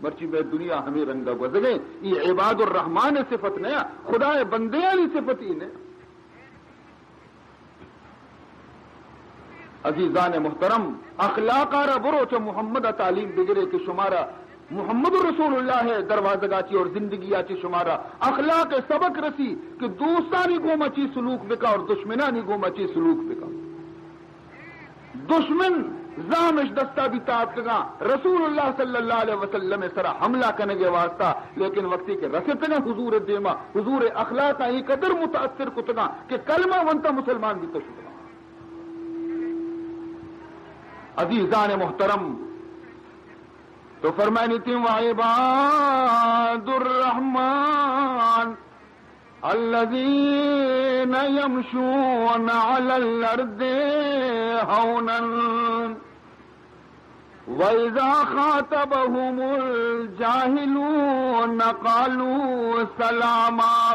مرچی مئے دنیا ہمے رنگا گوزگیں۔ ای عباد الرحمن صفت نیا، خدائے بندیانی صفت ای نیا۔ عزیزان محترم، اخلاق ء را برو چہ محمد ء تعلیم بگرے کہ شمارا محمد رسول اللہ ء دروازگ ء چی اور زندگی ء چی شمارا اخلاق ء سبق رسی کہ دوستانی گوما چی سلوک بکا اور دشمنانی گوما چی سلوک بکا۔ دشمن زامش دستا بیتا اتکگاں رسول اللہ صلی اللہ علیہ وسلم ء سرا حملہ کنگ ء واسطہ، لیکن وقتی کہ رستگاں حضور ء دیما، حضور ء اخلاق ء ایں قدر متاثر کتگاں کہ کلمہ ونتا مسلمان بیتا شتگاں۔ عزیزان محترم، تو فرمائنی تھی، وعباد الرحمن الذين يمشون على الأرض هونا وإذا خاطبهم الجاهلون قالوا سلاما۔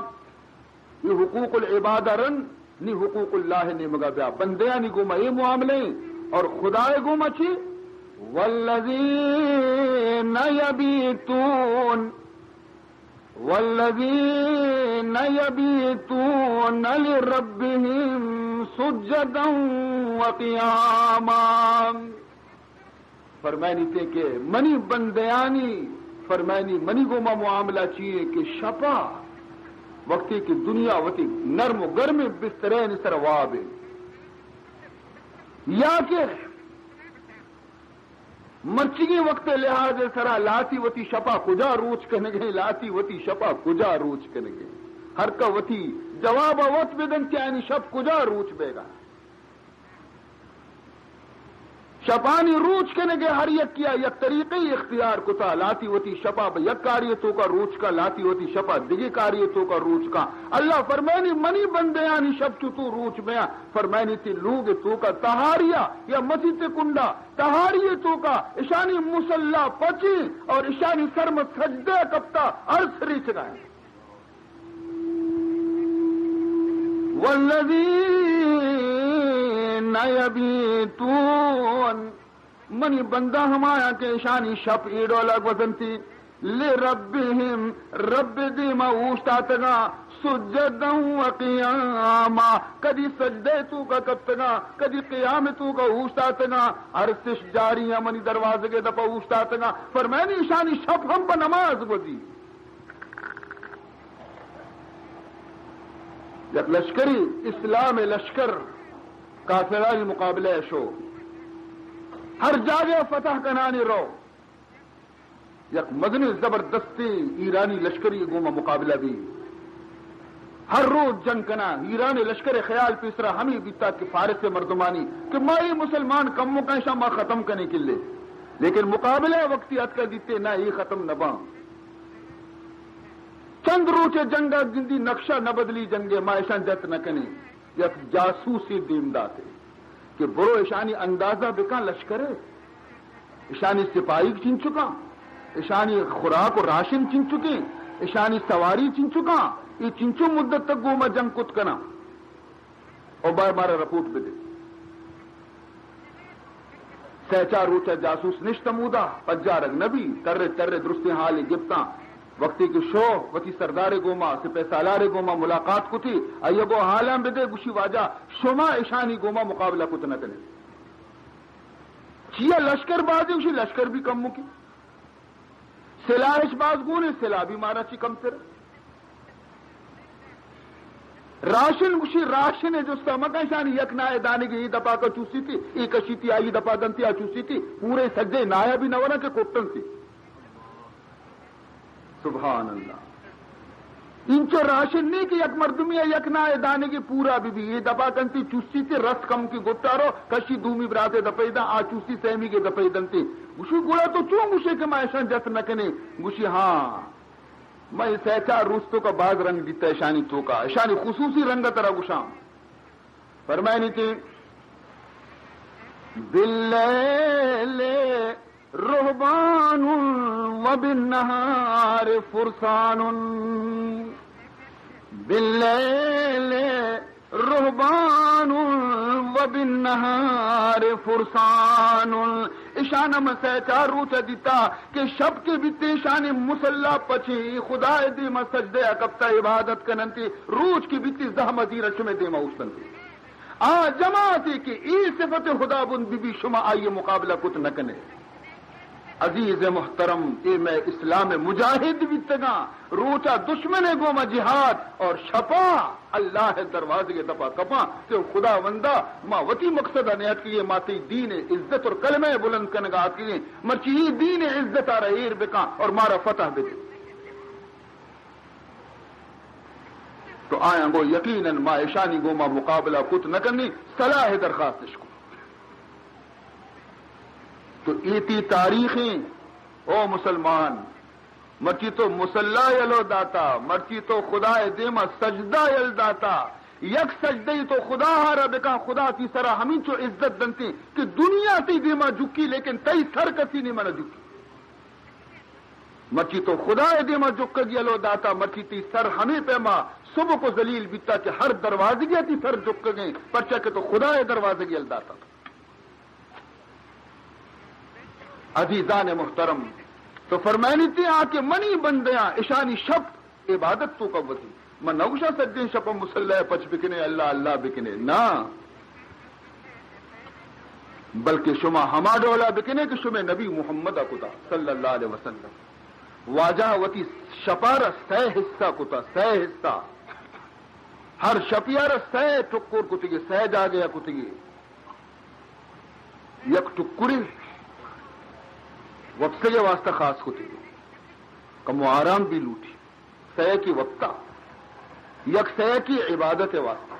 یہ حقوق العباد رن، نی حقوق اللہ نیمگا بیا۔ بندیانی گوما اے معاملے اور خدائے گوما چی؟ والذین یبیتون، والذین یبیتون لربهم سجدا وقیاما۔ فرمائنی تے کہ منی بندیانی، فرمائنی منی گوما معاملہ چیئے کہ شپا وقتی کہ دنیا وتی نرم و گرم بسترین سر وابے، یا کہ مرچگیں وقت لحاظ سرا لاتی وتی شپا کجا روچ کنگے، لاتی وتی شپا کجا روچ کنگے، ہر کا وتی جواب وت بدن کہ آنی شپ کجا روچ بیگا۔ شپانی روچ کنگے ہر یکیا یک طریقے اختیار کتا، لاتی وتی شپا بہ یک کاری توکا روچ کا، لاتی وتی شپا دگی کاری توکا روچ کا۔ اللہ فرمائنی منی بندیانی شپ چو تو روچ بیاں، فرمائنی تی لوگ توکا تہاریا یا مسیت کنڈا تہاری توکا اشانی مصلا پچی اور اشانی سرم سجدہ کپتا عرض ریچگائیں۔ والذین یبیتون، منی بندہ ہمایاں کہ اشانی شپ ای ڈولا گوزنتی، لربہم، رب دیما اوشتاتگاں، سجدا و قیاما، کدی سجدہ توکا کپتگاں، کدی قیام توکا اوشتاتگاں، عرض اش جاری ہیں، منی دروازگے دپا اوشتاتگاں، فرمائنی اشانی شپ ہم پہ نماز گوزی۔ یک لشکری، اسلام لشکر کافرانی مقابلہ شو، ہر جاگہ فتح کنانی رو، یک مزن زبردستی ایرانی لشکری گوما مقابلہ بی۔ ہر روچ جنگ کنا، ایران لشکر خیال پیسرا ہمی بیتا کہ فارس مردمانی کہ ما ای مسلمان کمکاں شاں ما ختم کنے کلے، لیکن مقابلہ وقتی اتکا دیتے نہ ای ختم نہ باں۔ چند روچ جنگ ء گندی نقشہ نہ بدلی، جنگ ء ما اشاں جت نہ کنیں۔ یک جاسوسے دیم داتے کہ برو اشانی اندازہ بکن لشکر ء، اشانی سپاہیگ چنچکاں، اشانی خوراک و راشن چنچکیں، اشانی سواری چنچکاں، اے چنچو مدت تک گوما جنگ کت کناں۔ او بار مارا رپورٹ بدے۔ سہ چار روچ ء جاسوس نشت ہمودا، پجارگ نہ بی، ترے ترے درستیں حالے گپتاں۔ وقتی کہ شو وتی سردارے گوما، سپہ سالارے گوما ملاقات کتی، آئی ء گو حالاں بدے، گوشی واجہ شما اشانی گوما مقابلہ کت نہ کنے۔ چیا لشکر بازی؟ گوشی لشکر بھی کم مکی۔ سلاحش باز گونے، سلاح بھی مارا چی کمتر۔ راشن گوشی، راشن جستا مکن، شانی یک نائے دانگی ای دپا کا چوسی تی، ای کشی تی، آئی دپا دنتی، آ چوسی تی، پورے سجے نایا بھی نورا کہ کٹن تی۔ سبحان اللہ۔ انچو راشن نہیں کہ یک مردمی یک نائے دانگی پورا بھی بھی، ای دپا کنتی چوسی تی، رس کم کی گٹارو، کشی دومی براتے دپے دا، آ چوسی سیمی کے دپے دنتی۔ گوشی گوڑا تو چون گوشے کہ ما ایشان جت نہ کنے؟ گوشی ہاں۔ من اے سہ چار روچ توکا باز رنگ دیتا اشانی توکا، اشانی خصوصی رنگ ترا گوشاں۔ فرمائنی تی، باللیل رهبان وبالنهار فرسان، بالليل رهبان وبالنهار فرسان۔ اشان من سہ چار روچ دیتا کہ شپ کہ بیتے اشانی مصلا پچیں، خدائے دیما سجدہ کپتا عبادت کننتی، روچ کہ بیتے زحمتی رشم دیما اوشتنتی۔ آ جماعتے کہ اے صفت خداوند بی بی، شما آئی مقابلہ کت نہ کنے۔ عزیز محترم، اے مئے اسلام مجاہد بیتگاں، روچا دشمن گوما جہاد اور شپا اللہ دروازے دپا کپاں کہ خداوندا، ما وتی مقصد نیاتکگیں، ما تئی دین عزت اور کلمہ بلند کنگا آتکگیں، مرچی اے دین عزت آرا ایر بکاں اور مارا فتح بدے۔ تو آیاں گو یقیناً ما اشانی گوما مقابلہ کت نہ کنی، صلاح درخواست اش کو۔ تو ایتی تاریخیں، او مسلمان، مرچی تو مصلا یلو داتا، مرچی تو خدائے دیما سجدہ یل داتا، یک سجدہ ای تو خدا ہارا بکا، خدا تی سرا ہمینچو عزت دنتی کہ دنیا تی دیما جکی، لیکن تئی سر کسی نی منا جکی۔ مرچی تو خدائے دیما جکگ یلو داتا، مرچی تی سر ہمے پیما سبک و ذلیل بیتا کہ ہر دروازگی تی سر جکگیں، پرچا کہ تو خدائے دروازگ یل داتا۔ عزیزان محترم، تو فرمائنی تی آ کہ منی بندیاں اشانی شپ عبادت تو قوتی۔ من نہ گوشاں سجیں شپ مصلی پچ بکنے، اللہ اللہ بکنے، نہ، بلکہ شما ہما ڈولا بکنے کہ شمے نبی محمد کتا صلی اللہ علیہ وسلم۔ واجہ وتی شپارا سہ حصہ کتا، سہ حصہ۔ ہر شپیارا سہ ٹکر کتگی، سہ جاگہ کتگی۔ یک ٹکرے وپسگ واسطہ خاص کتگی، کمو آرام بھی لوٹی۔ سیکی وپتا، یک سیکی عبادت واسطہ،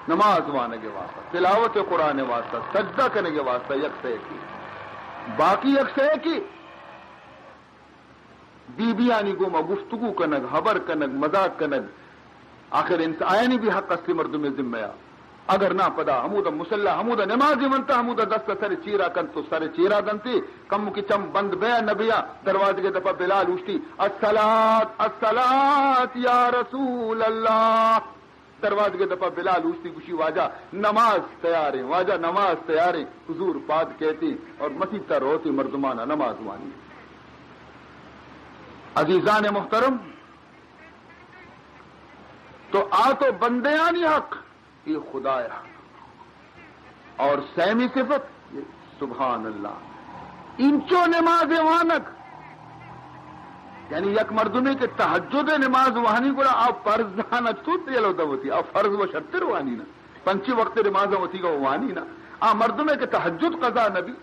نماز وانگ واسطہ، تلاوت قرآن واسطہ، سجدہ کنگ واسطہ یک سیکی، باقی یک سیکی بی بیانی گوما گفتگو کنگ، ہبر کنگ، مزاق کنگ۔ آخر انس-، آیانی بھی حق استی مردم ذمہ۔ اگر نہ پدا ہمودا مصلی، ہمودا نمازی ونتا، ہمودا دست سر چیرا کنت و سر چیرا دنتی، کم کہ چم بند بیا نہ بیا، دروازگے دپا بلال اوشتی، الصلاۃ، الصلاۃ یا رسول اللہ۔ دروازگے دپا بلال اوشتی، گوشی، واجہ نماز تیاریں، واجہ نماز تیاریں۔ حضور پاد کہتی اور مسیت روتی، مردمانا نماز وانی۔ عزیزان محترم، تو آ تو بندیانی حق، اے خدایا۔ اور سیمی صفت، سبحان اللہ، انچو نماز وانگ، یعنی یک مردمے کہ تہجد نماز وانی گڑا آ فرض دانا چطور یلو دوتی، آ فرض و شرتر وانی نا، پنچی وقت نماز وتی گا وانی نا۔ آ مردمے کہ تہجد قضا نبی،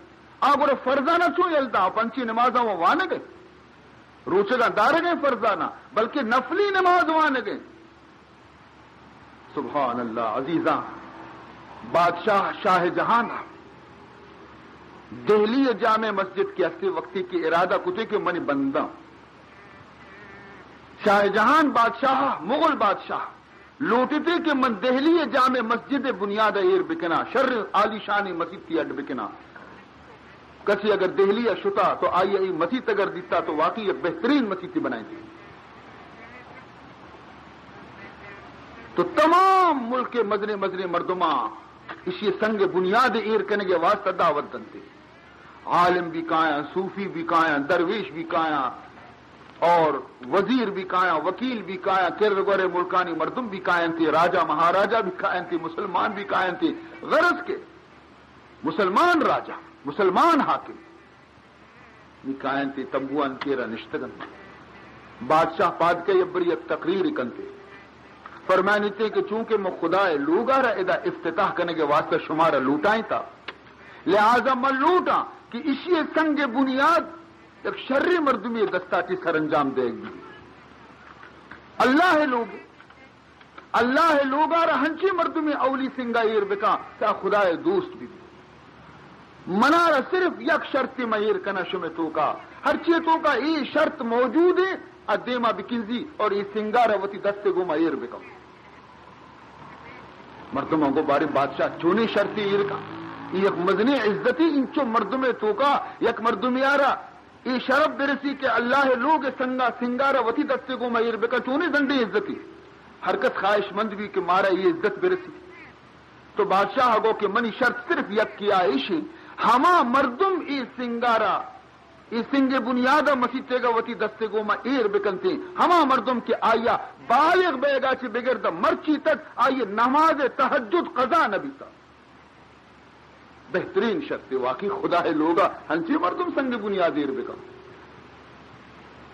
آ گڑا فرضانا چون یل دا، پنچی نمازاں وانگ ء، روچگاں دارگ ء فرضانا، بلکہ نفلی نماز وانگ ء۔ سبحان اللہ، عزیزاں، بادشاہ شاہ جہان دہلی جامع مسجد کے ہستے وقتی کی ارادہ کتے کہ منی بنداں، شاہ جہان بادشاہ، مغل بادشاہ لوٹتے کہ من دہلی جامع مسجد بنیاد ایر بکنا، شر عالی شانی مسیتی اڈ بکنا۔ کسی اگر دہلی ء شتا تو آئی ء اے مسیت اگر دیتا تو واقعی یک بہترین مسیتے بنائینتی۔ تو تمام ملک ء مزنیں مزنیں مردماں اشی سنگ بنیاد ایر کنگ ء واسطہ دعوت دنتے۔ عالم بھی کایاں، صوفی بھی کایاں، درویش بھی کایاں، اور وزیر بھی کایاں، وکیل بھی کایاں، کر گورے ملکانی مردم بھی کاینتے، راجہ مہاراجہ بھی کاینتے، مسلمان بھی کاینتے۔ غرض کہ مسلمان راجہ، مسلمان حاکم نی کاینتے، تمبوان کیرا نشتگن۔ بادشاہ پاد کئی ابری یک تقریر کنتے، فرمائنتے کہ چونکہ من خدائے لوگا را ادا افتتاح کنگ واسطہ شمارا لوٹائیں تا، لہذا من لوٹاں کہ اشی سنگ بنیاد یک شریں مردمی دستا چی سرانجام دیگ بی۔ اللہ لوگ اللہ ء لوگا را ہنچیں مردمے اولی سنگا ایر بکاں کہ آ خدائے دوست بہ بی۔ منارا صرف یک شرطے ما ایر کناں شمے توکا، ہرچی توکا اے شرط موجود ہے، آ دیما بکنزی اور اے سنگا را وتی دست گوما ایر بکن۔ مردماں گو بارے بادشاہ چونیں شرطے ایر کن؟ یک مزنیں عزتی، انچو مردمے توکا یک مردمے آرا اے شرف برسی کہ اللہ لوگ سنگا سنگارا وتی دستے گوما ایر بکن، چونیں زنڈیں عزتی۔ ہر کس خواہش مند بی کہ مارا اے عزت برسی۔ تو بادشاہ گو کہ منی شرط صرف یکے آ ایشیں، ہما مردم اے سنگارا، اے سنگ بنیادا مسیتیگا وتی دستے گوما ایر بکنتیں، ہما مردم کہ آئیا بالغ بیگا چہ بگر داں مرچی تک آئی نماز تہجد قضا نہ بیتا۔ بہترین شرط، واقعی خدا ء لوگا ہنچیں مردم سنگ بنیاد ایر بکن۔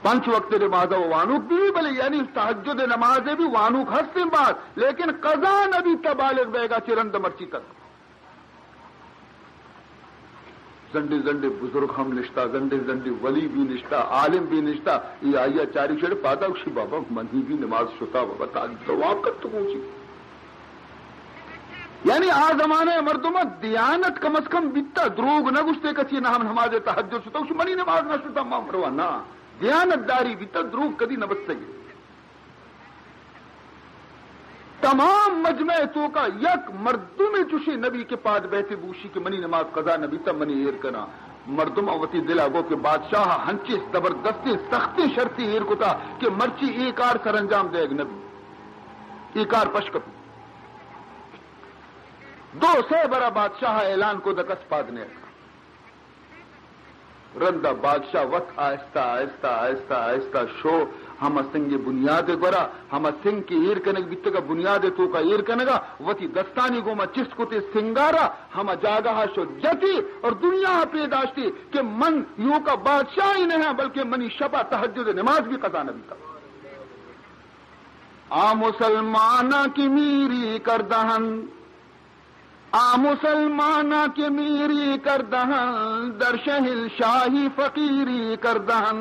پنچ وقت نماز و وانوک بھی، بلے یعنی تہجد نماز بھی وانوک ہستیں بعد، لیکن قضا نہ بیتا بالغ بیگا چہ رند مرچی تک۔ زنڈے زنڈے بزرگ ہم نشتا، زنڈے زنڈے ولی بھی نشتا، عالم بھی نشتا۔ یہ آئیا چاری شڑ پادا، اسی بابا منی بھی نماز شتا، بابا تا جواب کر تو پوچھی۔ یعنی آ زمانہ مردم دیانت کم از کم بیتا، دروگ نہ گشتے کسی نہ ہم نماز تہجد شتا، اسی منی نماز نہ شتا، ما مروا نہ۔ دیانت داری بیتا، دروگ کدی نہ بستگی۔ تمام مجمع توکا یک مردمے چوشیں نبی کہ پاد بیتے بوشی کہ منی نماز قضا نبی تا منی ایر کنا۔ مردم وتی دلا گو کہ بادشاہ ہنچیں زبردستیں سختیں شرطی ایر کتا کہ مرچی اے کار سرانجام دیگ نبی، اے کار پش کپی۔ دو سے برا بادشاہ اعلان کو دکس پاد نیک۔ رندا بادشاہ وت آہستہ، آہستہ، آہستہ، آہستہ شو ہما سنگ بنیاد گورا، ہما سنگ کہ ایر کنگ بیتگا، بنیاد توکا ایر کنگا، وتی دستانی گوما چست کتے سنگارا، ہما جاگہا شو جتی اور دنیا پیداشتی کہ من یوکا بادشاہی نہ ہاں، بلکہ منی شپا تہجد نماز بھی قضا نہ بیتا۔ آ مسلماناں کہ میری کردہن، آ مسلماناں کہ میری کردہن، در شہنشاہی فقیری کردہن۔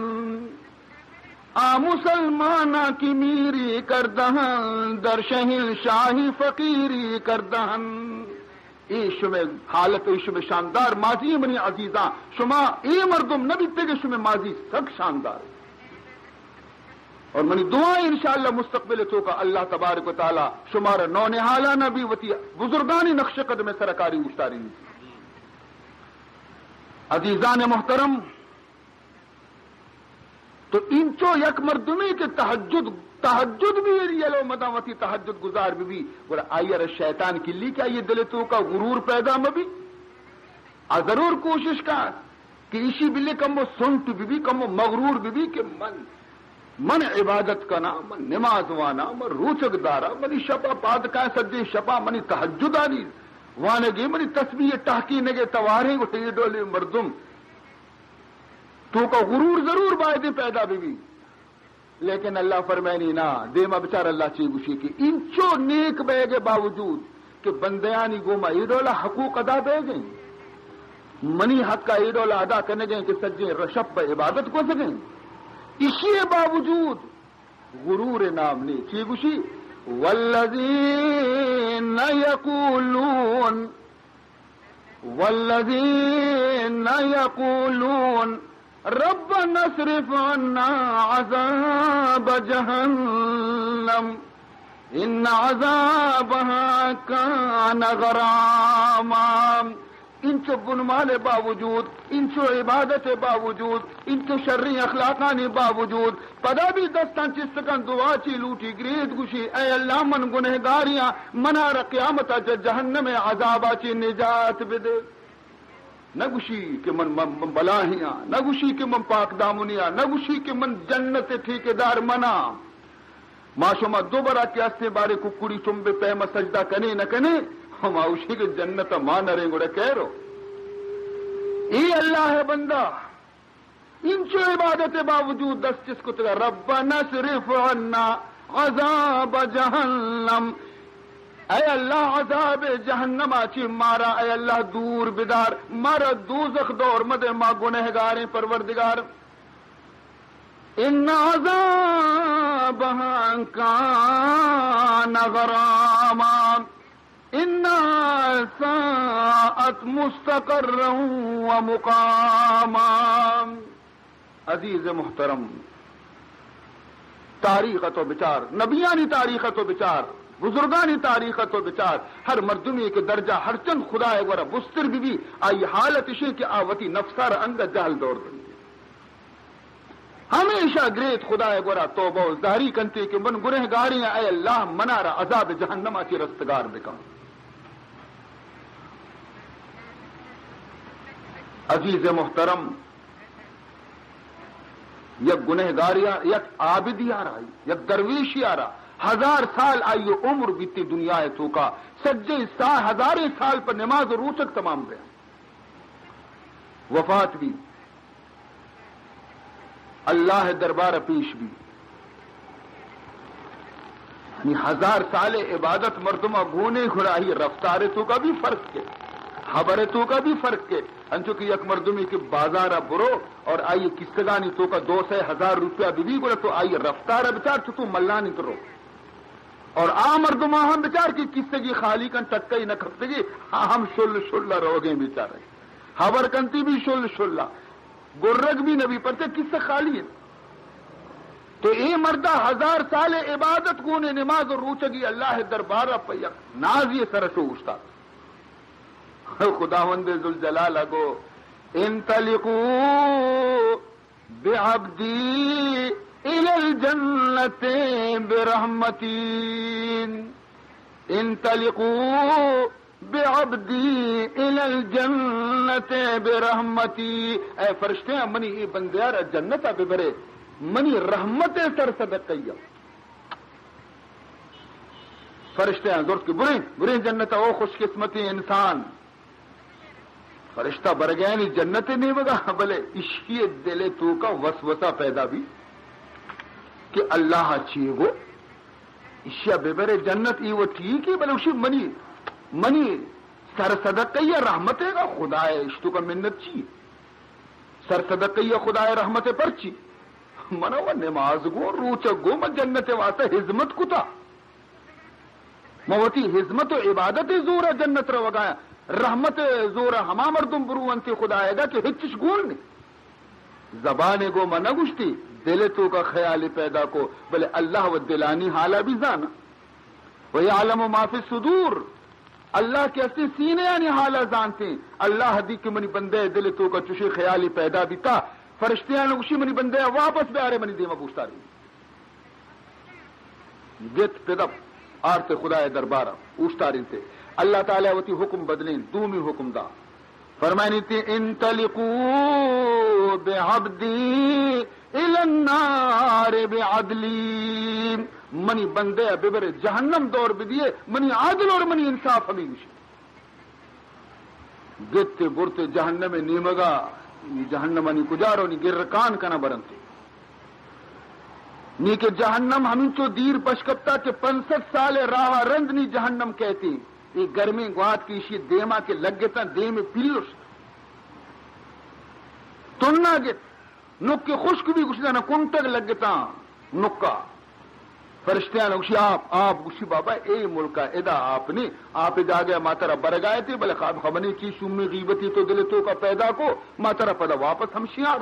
آ مسلماناں کہ میری کردہن، در شہنشاہی فقیری کردہن۔ اے شمئے حالت، اے شمئے شاندار ماضی، منی عزیزاں، شما اے مردم نہ بیتگے، شمئے ماضی سک شاندار۔ اور منی دعا ہے انشاءاللہ مستقبل توکا اللہ تبارک و تعالی شمارا نونہالانا بھی وتی بزرگانی نقش قدم سرکاری اوشتارینی۔ عزیزان محترم، تو انچو یک مردمے کہ تہجد، تہجد بھی یلو مداں وتی تہجد گزار بہ بی، گڑا آئی ء را شیطان کلی کہ آئی ء دل ء توکا غرور پیدا مہ بی۔ آ ضرور کوشش کن کہ ایشی بلے کمو سنٹ بہ بی، کمو مغرور بہ بی کہ من، من عبادت کناں، من نماز واناں، من روچگ داراں، منی شپا پاد کائیں، سجیں شپا منی تہجدانی وانگے، منی تسبیح ٹہکینگے تواریں۔ گڑا اے ڈولیں مردم توکا غرور ضرور بایدیں پیدا بہ بی۔ لیکن اللہ فرمائنی نا، دیما بچار اللہ چی گوشی کہ انچو نیک بیگ باوجود کہ بندیانی گوما اے ڈولا حقوق ادا بیگیں، منی حقا اے ڈولا ادا کنگیں کہ سجیں رشپ عبادت کو سکیں، اشی باوجود غرور نام نی۔ چی گوشی؟ والذین یقولون، والذین یقولون ربنا اصرف عنا عذاب جهنم ان عذابها كان غراما۔ انچو بنمال باوجود، انچو عبادت باوجود، انچو شریں اخلاقانی باوجود، پدا بھی دستاں چست کن، دعا چی لوٹی، گریت، گوشی، اے اللہ، من گنہگاریاں، منارا قیامتا چہ جہنم عذابا چی نجات بدے۔ نہ گوشی کہ من، من، من بلاہیاں، نہ گوشی کہ من پاک دامنیاں، نہ گوشی کہ من جنت ٹھیکیدار مناں۔ ما شما دو برا کہ ہستیں بارے ککڑی چمبے پیما سجدہ کنے نہ کنے، ہما اوشی کہ جنت ما نریں گڑا کیرو۔ اے اللہ بندہ، انچو عبادت باوجود دست چست کتگا، ربنا اصرف عنا عذاب جہنم، اے اللہ عذاب جہنما چی مارا اے اللہ دور بدار، مارا دوزخ دور مدے، ما گنہگاریں پروردگار۔ ان عذابها كان غراما انها ساءت مستقرا ومقاما۔ عزیز محترم، تاریخ تو بچار، نبیانی تاریخ تو بچار، بزرگانی تاریخ ءَ تو بچار، ہر مردمے کہ درجہ ہرچند خدائے گورا بستر بہ بی، آئی حالت اشیں کہ آ وتی نفسارا انگہ جہل دور دنتی۔ ہمیشہ گریت خدائے گورا توبہ و زاری کنتی کہ من گنہگاریں، اے اللہ منارا عذاب جہنما چہ رستگار بکن۔ عزیز محترم، یک گنہگاریا، یک عابدیارا، یک درویشیارا ہزار سال آئی عمر بیتی دنیا توکا، سجیں سال، ہزاریں سال پر نماز و روچگ تمام بیا، وفات بی، اللہ دربار پیش بی۔ نی ہزار سال عبادت مردم گونے، گڑا آئی رفتار توکا بھی فرق کے، خبر توکا بھی فرق کے۔ انچو کہ یک مردمی کہ بازار برو اور آئی کستگانی توکا دو سئے ہزار روپیہ بی بی، گڑا تو آئی رفتار بچار، تو تو ملانی ترو۔ اور آ مردماں ہم بچار کہ کستگی خالی کن، ٹکئی نہ کپتگی، آ ہم شل شل روگیں بیچارے۔ ہبر کنتی بھی شل شل، گرگ بھی نبی، پرچہ کسہ خالی ہے۔ تو اے مردا ہزار سال عبادت گونے، نماز و روچگی اللہ دربارا پہ یک نازی سرشو اوشتات۔ خداوند ذوالجلال گو، انطلقوا بعبدی الی الجنة برحمتی، انطلقوا بعبدی الی الجنة برحمتی۔ اے فرشتیاں، منی اے بندیارا جنتا ببرے، منی رحمت سر صدقہ یا۔ فرشتیاں زرت کہ بریں، بریں جنتا، او خوش قسمتیں انسان۔ فرشتہ برگینی جنت نیمگا، بلے اشی دل توکا وسوسہ پیدا بی کہ اللہ چی گو، اشیا ببرے جنت، ای و ٹھیک ہے، بلے اشی منی، منی سر صدقہ یا رحمت ہے گا، خدا ہے، اشتو کا منت چی؟ سر صدقہ یا خدا ہے، رحمت ہے، پرچی؟ منا و نماز گو، روچ گو، من جنت واسطہ ہزمت کتا۔ ما وتی ہزمت و عبادت زورا جنت روگایاں۔ رحمت زورا ہما مردم برو انت خدایگا کہ ہچش گون نے۔ زبان گو من نہ گوشتی، دل توکا خیال پیدا کو، بلے اللہ و دلانی حالا بھی زانا۔ و یعلم ما فی الصدور، اللہ کہ ہستی سینیانی حالا زانتے۔ اللہ دی کہ منی بندے دل توکا چوشی خیالی پیدا بیتا، فرشتیان گوشی منی بندے واپس بیارے منی دیما بوشتاری۔ گت پدپ آرت خدای دربارا اوشتارینتے۔ اللہ تعالی وتی حکم بدلین، دومی حکم دا۔ فرمائنیتی، انطلقوا بعبدی الی النار بعدلی۔ منی بندے ببر جہنم دور بدیے، منی عدل اور منی انصاف ہمیں گوشی۔ گتے برتے جہنم نیمگا، جہنمانی کجا رو نی گرکان کنا برنتے۔ نی کہ جہنم ہمینچو دیر پشکپتا کہ پنچ سد سال راہ رند نی جہنم کہتے۔ اے گرمیں گوات کہ اشی دیما کہ لگتا دیم پیلش تنا گت۔ نک خشک بھی گوشی دانا کنٹگ لگتا نکا۔ فرشتیان گوشی آپ، آپ۔ گوشی بابا اے ملکا ادا آپ نے، آپ جاگہ ما ترا برگائے تے، بلے خب خبنی چی شومی غیبتی تو دل توکا پیدا کو، ما ترا پدا واپس ہمشی آر۔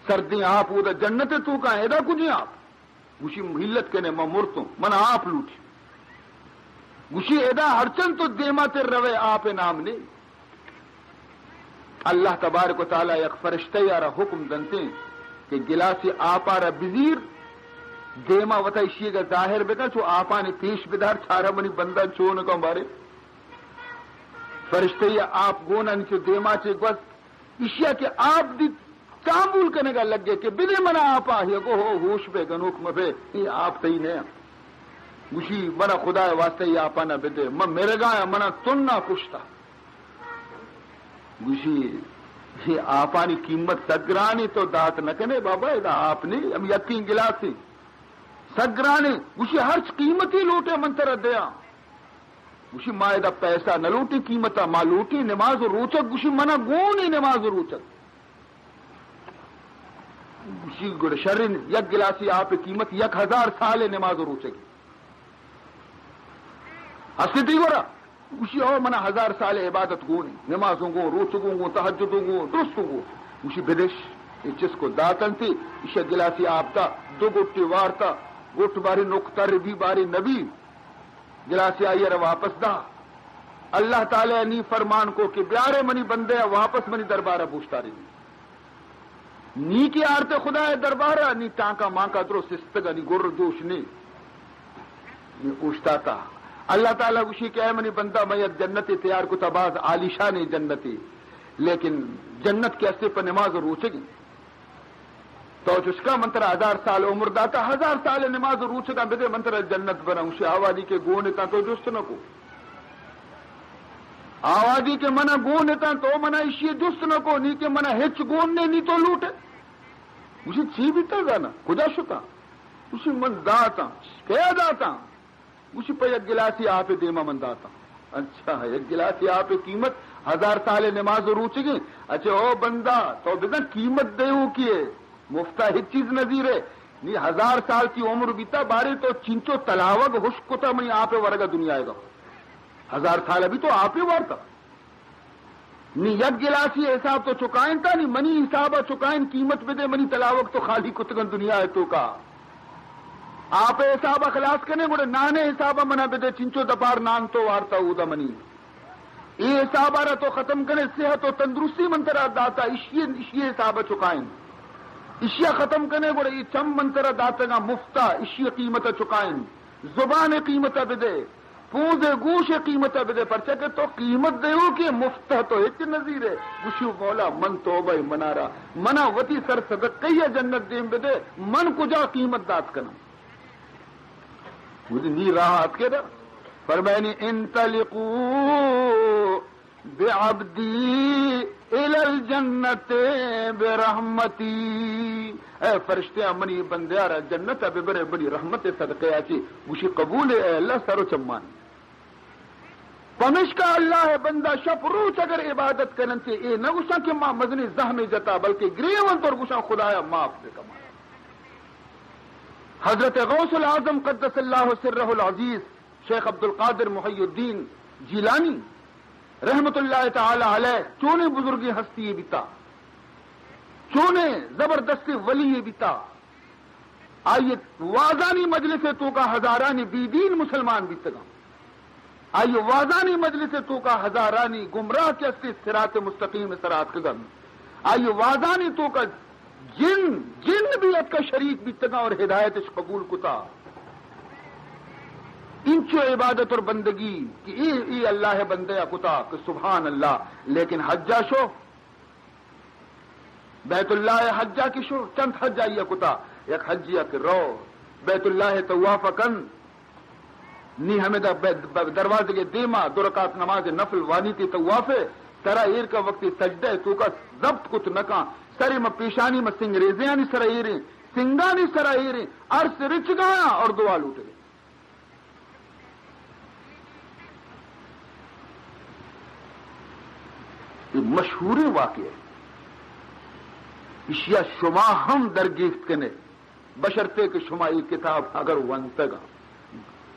سردیں آپ اودا جنت توکا، ادا کجیں آپ؟ گوشی ہلت کنے، من مرتوں، من آپ لوٹی۔ گوشی ادا ہرچند تو دیما تر روے آپ نام نے۔ اللہ تبارک و تعالی یک فرشتہ یارا حکم دنتے کہ گلاسی آپارا بزیر، دیما وتا اشیگا ظاہر بکن، چو آپانی پیش بدار، چارا منی بندان چون کن بارے۔ فرشتہ یا آپ گونا نیچو دیما چے گوست، اشیا کہ آپ دیت، تامبول کنگا لگے کہ بدے منا آپا، یہ گو ہو ہوش بے گنوک مبے، یہ آپ تئی نیا۔ گوشی منا خدا واسطہ یہ آپا نہ بدے، من مرگایا، منا تنا کشتا۔ گوشی یہ آپانی قیمت سگرانی تو دات نہ کنے بابا، ادا آپ نہیں، ہم یقین گلاسی سگرانی۔ گوشی ہرچ قیمتی لوٹے من ترا دیا۔ گوشی ما ادا پیسہ نہ لوٹی قیمتا، ما لوٹی نماز و روچک۔ گوشی منا گونی نماز و روچک۔ گوشی گڑا شرین، یک گلاسی آپ قیمت یک ہزار سال نماز و روچگی۔ ہستی تی گورا؟ گوشی او منا ہزار سال عبادت گونی، نمازوں گون، روچگوں گون، تہجدوں گون، درستوں گون۔ گوشی بدش، اے چس کو داتنتی، ایشا گلاسی آپ تا، دو گٹی وارتا، گٹ باری نقطہ ربی باری نبی۔ گلاسے آئی ءَ را واپس دا۔ اللہ تعالی ءَ نی فرمان کو کہ بیارے منی بندے ءَ واپس منی دربار ءَ بوشتارے۔ نی کہ آرتے خدا ءِ دربار ءَ، نی ٹانکا مانکا درو سستگ ءَ، نی گر جوش نے۔ نی اوشتاتا۔ اللہ تعالی گوشی کہ اے منی بندہ، من یک جنتے تیار کتا، باز عالیشانیں جنتے، لیکن جنت کہ استے پہ نماز و روچگی۔ تو چشکا من ترا ہزار سال عمر داتا، ہزار سال نماز و روچگاں بدے، من ترا جنت بناں۔ گوشی آوادی کہ گون اتاں تو جست نہ کو۔ آوادی کہ منا گون اتاں تو منا اشی جست نہ کو، نی کہ منا ہچ گون نے، نی تو لوٹے۔ گوشی چی بیتا زانا؟ کجا شتا؟ گوشی من داتاں۔ کیا داتاں؟ گوشی پہ یک گلاسی آپ دیما من داتاں۔ اچھا، یک گلاسی آپ قیمت ہزار سال نماز و روچگی۔ اچھا او بندہ، تو بزن قیمت دیوکی ئے، مفتا ہچ چیز نہ زیرے۔ نی ہزار سال تی عمر بیتا، بارے تو چنچو تلاوگ ہشک کتا منی آپ ورگا دنیا گا۔ ہزار سال ابھی تو آپ وارتا۔ نی یک گلاسی حساب تو چکائن تا، نی منی حساب چکائن، قیمت بدے، منی تلاوگ تو خالی کتگن دنیا توکا۔ آپ حساب خلاص کنے، گڑا نانے حساب منا بدے، چنچو دپار نان تو وارتا اودا منی۔ اے حساب را تو ختم کنے، صحت و تندرستی من ترا داتا، اشی، اشی حساب چکائن۔ اشیا ختم کنے، گڑا اے چم من ترا داتگا مفتا، اشی قیمت چکائن۔ زبان قیمت بدے۔ پونز ء گوش ء قیمت ء بدے، پرچا کہ تو قیمت دیوکے، مفت ء تو ہچ نہ زیرے۔ گوشی مولا، من توبہ ء منارا، منا وتی سر صدقہ ء جنت دیم بدے، من کجا قیمت دات کناں؟ گوشی نی راہ اتکے دا، فرمائنی انطلقوا بعبدی الی الجنت برحمتی۔ اے فرشتیاں، منی بندیارا جنت ء ببرے، منی رحمت ء صدقے آ چی۔ گوشی قبول اے اللہ، سر و چمان۔ پمشکا اللہ ء بندہ شپ روچ اگر عبادت کننتے، اے نہ گوشاں کہ ما مزنی زہمے جتا، بلکہ گریونت اور گوشاں خدایا معاف بکما۔ حضرت غوث الاعظم قدس اللہ سرہ العزیز شیخ عبدالقادر محی الدین جیلانی رحمت اللہ تعالی علیہ چونیں بزرگیں ہستی بیتا، چونیں زبردستیں ولی بیتا۔ آئی وازانی مجلس توکا ہزارانی بی دین مسلمان بیتگاں۔ آئی وازانی مجلس توکا ہزارانی گمراہ کہ استی صراط مستقیم سرا اتکگن۔ آئی وازانی توکا جن، جن بھی اتکا شریک بیتگاں اور ہدایتش قبول کتا۔ انچو عبادت اور بندگی کہ اے، اے اللہ بندہ کتا کہ سبحان اللہ۔ لیکن حجا شو، بیت اللہ حجا کہ شو، چند حج آئی کتا۔ یک حجی کہ رو بیت اللہ طواف کن، نی ہمدا بہ، بہ دروازگ دیما دو رکعت نماز نفل وانی تی طواف، سرا ایر کا وقتی سجدہ توکا ضبط کت نکاں، سرے ما پیشانی ما سنگ ریزیانی سرا ایریں، سنگانی سرا ایریں، عرش رچگایا اور دعا لوٹگے۔ یہ مشہوریں واقعہ ہے۔ اشیا شما ہم درگیفت کنے، بشرطے کہ شما یہ کتاب اگر ونتگا۔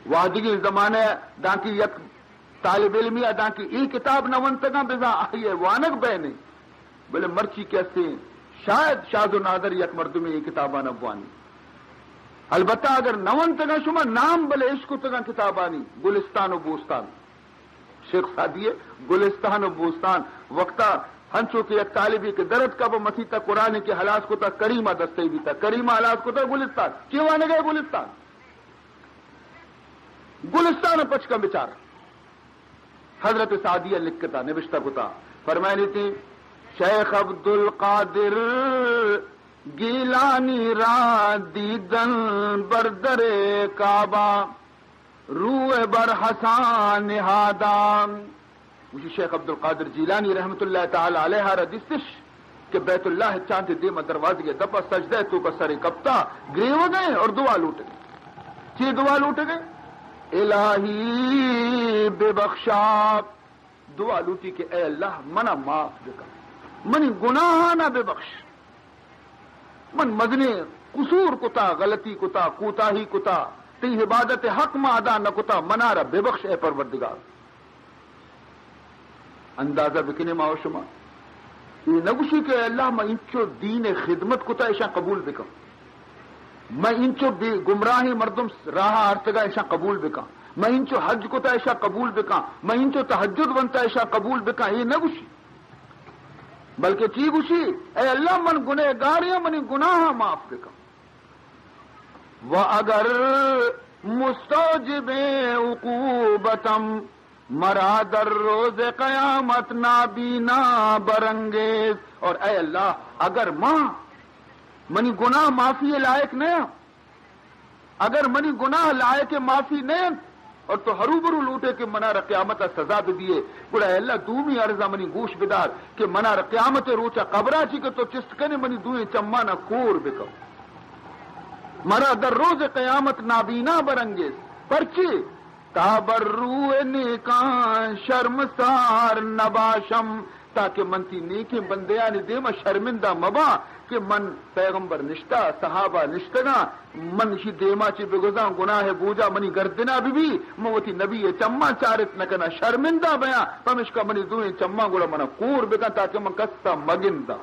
وہدگی زمانہ دانکی یک طالب علمی دانکی یہ کتاب نہ ونتگا، بزاں آئیے وانگ بینے۔ بلے مرچی کہ استیں، شاید شاز و نادر یک مردمے اے کتاباں نہ بوانی۔ البتہ اگر نہ ونتگاں شما نام بلے اشکتگاں کتابانی، گلستان و بوستان۔ شیخ سعدی ء گلستان و بوستان وقتا ہنچو کہ یک طالبی کہ درد کا بہ مسیت قرآن کہ ہلاس کتا کریمہ دستے بیتا، کریمہ ہلاس کتا گلستان۔ چی وانگے گلستان؟ گلستان پچ کن بچار۔ حضرت سعدی ء لکھتا، نبشتہ کتا، فرمائنی تی، شیخ عبدالقادر گیلانی را دیدن بر در کعبہ، روح بر حسان نہادان۔ گوشی شیخ عبدالقادر جیلانی رحمت اللہ تعالی علیہ را دیستش کہ بیت اللہ چانتے دیم دروازگے دپا سجدہ توکا سرے کپتا، گریوگے اور دعا لوٹگے۔ چی دعا لوٹگے؟ الہی ببخشا۔ دعا لوٹی کہ اے اللہ، منا معاف بکن، منی گناہانا ببخش، من مزنیں قصور کتا، غلطی کتا، کوتاہی کتا، تئی عبادت حق ما ادا نہ کتا، منارا ببخش اے پروردگار۔ اندازہ بکنے ما و شما۔ اے نہ گوشی کہ اے اللہ، ما انچو دین خدمت کتا، ایشاں قبول بکن۔ من انچو بے گمراہیں مردم راہ آرتگا، ایشاں قبول بکن۔ من انچو حج کتا ایشا قبول بکاں، من انچو تہجد ونتا ایشا قبول بکاں، اے نہ گوشی۔ بلکہ چی گوشی؟ اے اللہ، من گنہگاریں، منی گناہ معاف بکن۔ و اگر مستوجب عقوبتم، مرا در روز قیامت نابینا برنگیز۔ اور اے اللہ، اگر ما منی گناہ معافی لائق نہ، اگر منی گناہ لائق معافی نہ انت اور تو ہروبرو لوٹے کہ منا را قیامت ء سزا بہ دیئے، گڑا اے اللہ، دومی عرض ء منی گوش بدار کہ منا را قیامت ء روچ ء قبر ء چی کہ تو چست کنے، منی دوئیں چماں کور بکن۔ مرا در روز قیامت نابینا برنگیز۔ پرچے؟ تا بر روئے نیکاں شرمسار نباشم، تاکہ من تئی نیکیں بندیانی دیما شرمندہ مباں کہ من پیغمبر نشتہ، صحابہ نشتگاں، من اشی دیما چہ بگوزاں، گناہ بوجا منی گردنا ببی، من وتی نبی ء چماں چارت نکناں، شرمندہ بیاں، پمشکا منی دوئیں چماں گڑا منا کور بکن تاکہ من کسا مگنداں۔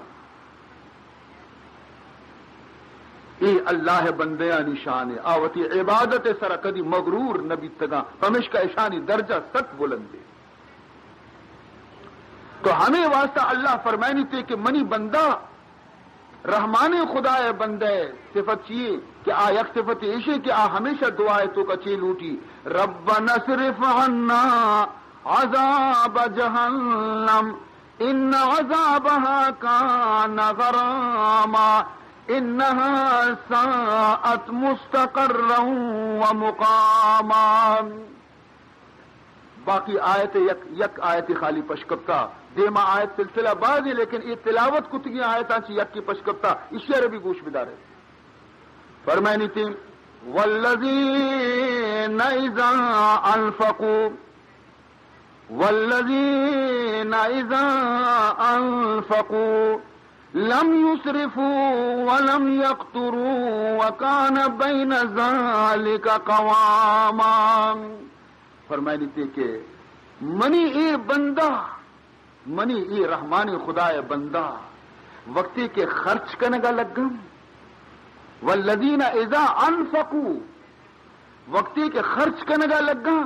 اے اللہ ء بندیانی شان ء، آ وتی عبادت ء سرا کدی مغرور نہ بیتگاں، پمشکا اشانی درجہ سک بلندے۔ تو ہمے واسطہ اللہ فرمائنی تے کہ منی بندہ، رحمانیں خدا ء بندہ ء صفت چیے کہ آ یک صفت ایشے کہ آ ہمیشہ دعا ء توکا چے لوٹی، ربنا اصرف عنا عذاب جہنم ان عذابها کان غراما انها ساءت مستقرا و مقاما۔ باقی آیت یک، یک آیت خالی پشکپتا، دیما آیت سلسلہ بازی، لیکن یہ تلاوت کتگی آیتاں چی یکی پشکپتا، اشی ء بھی گوش بدارے۔ فرمائنی تی، والذین اذا انفقوا، والذین اذا انفقوا لم يسرفوا ولم يقتروا وكان بين ذلك قواما۔ فرمائنی تے کہ منی اے بندہ، منی اے رحمان خدا ء بندہ، وقتی کہ خرچ کنگا لگم، والذین اذا انفقوا، وقتی کہ خرچ کنگا لگاں،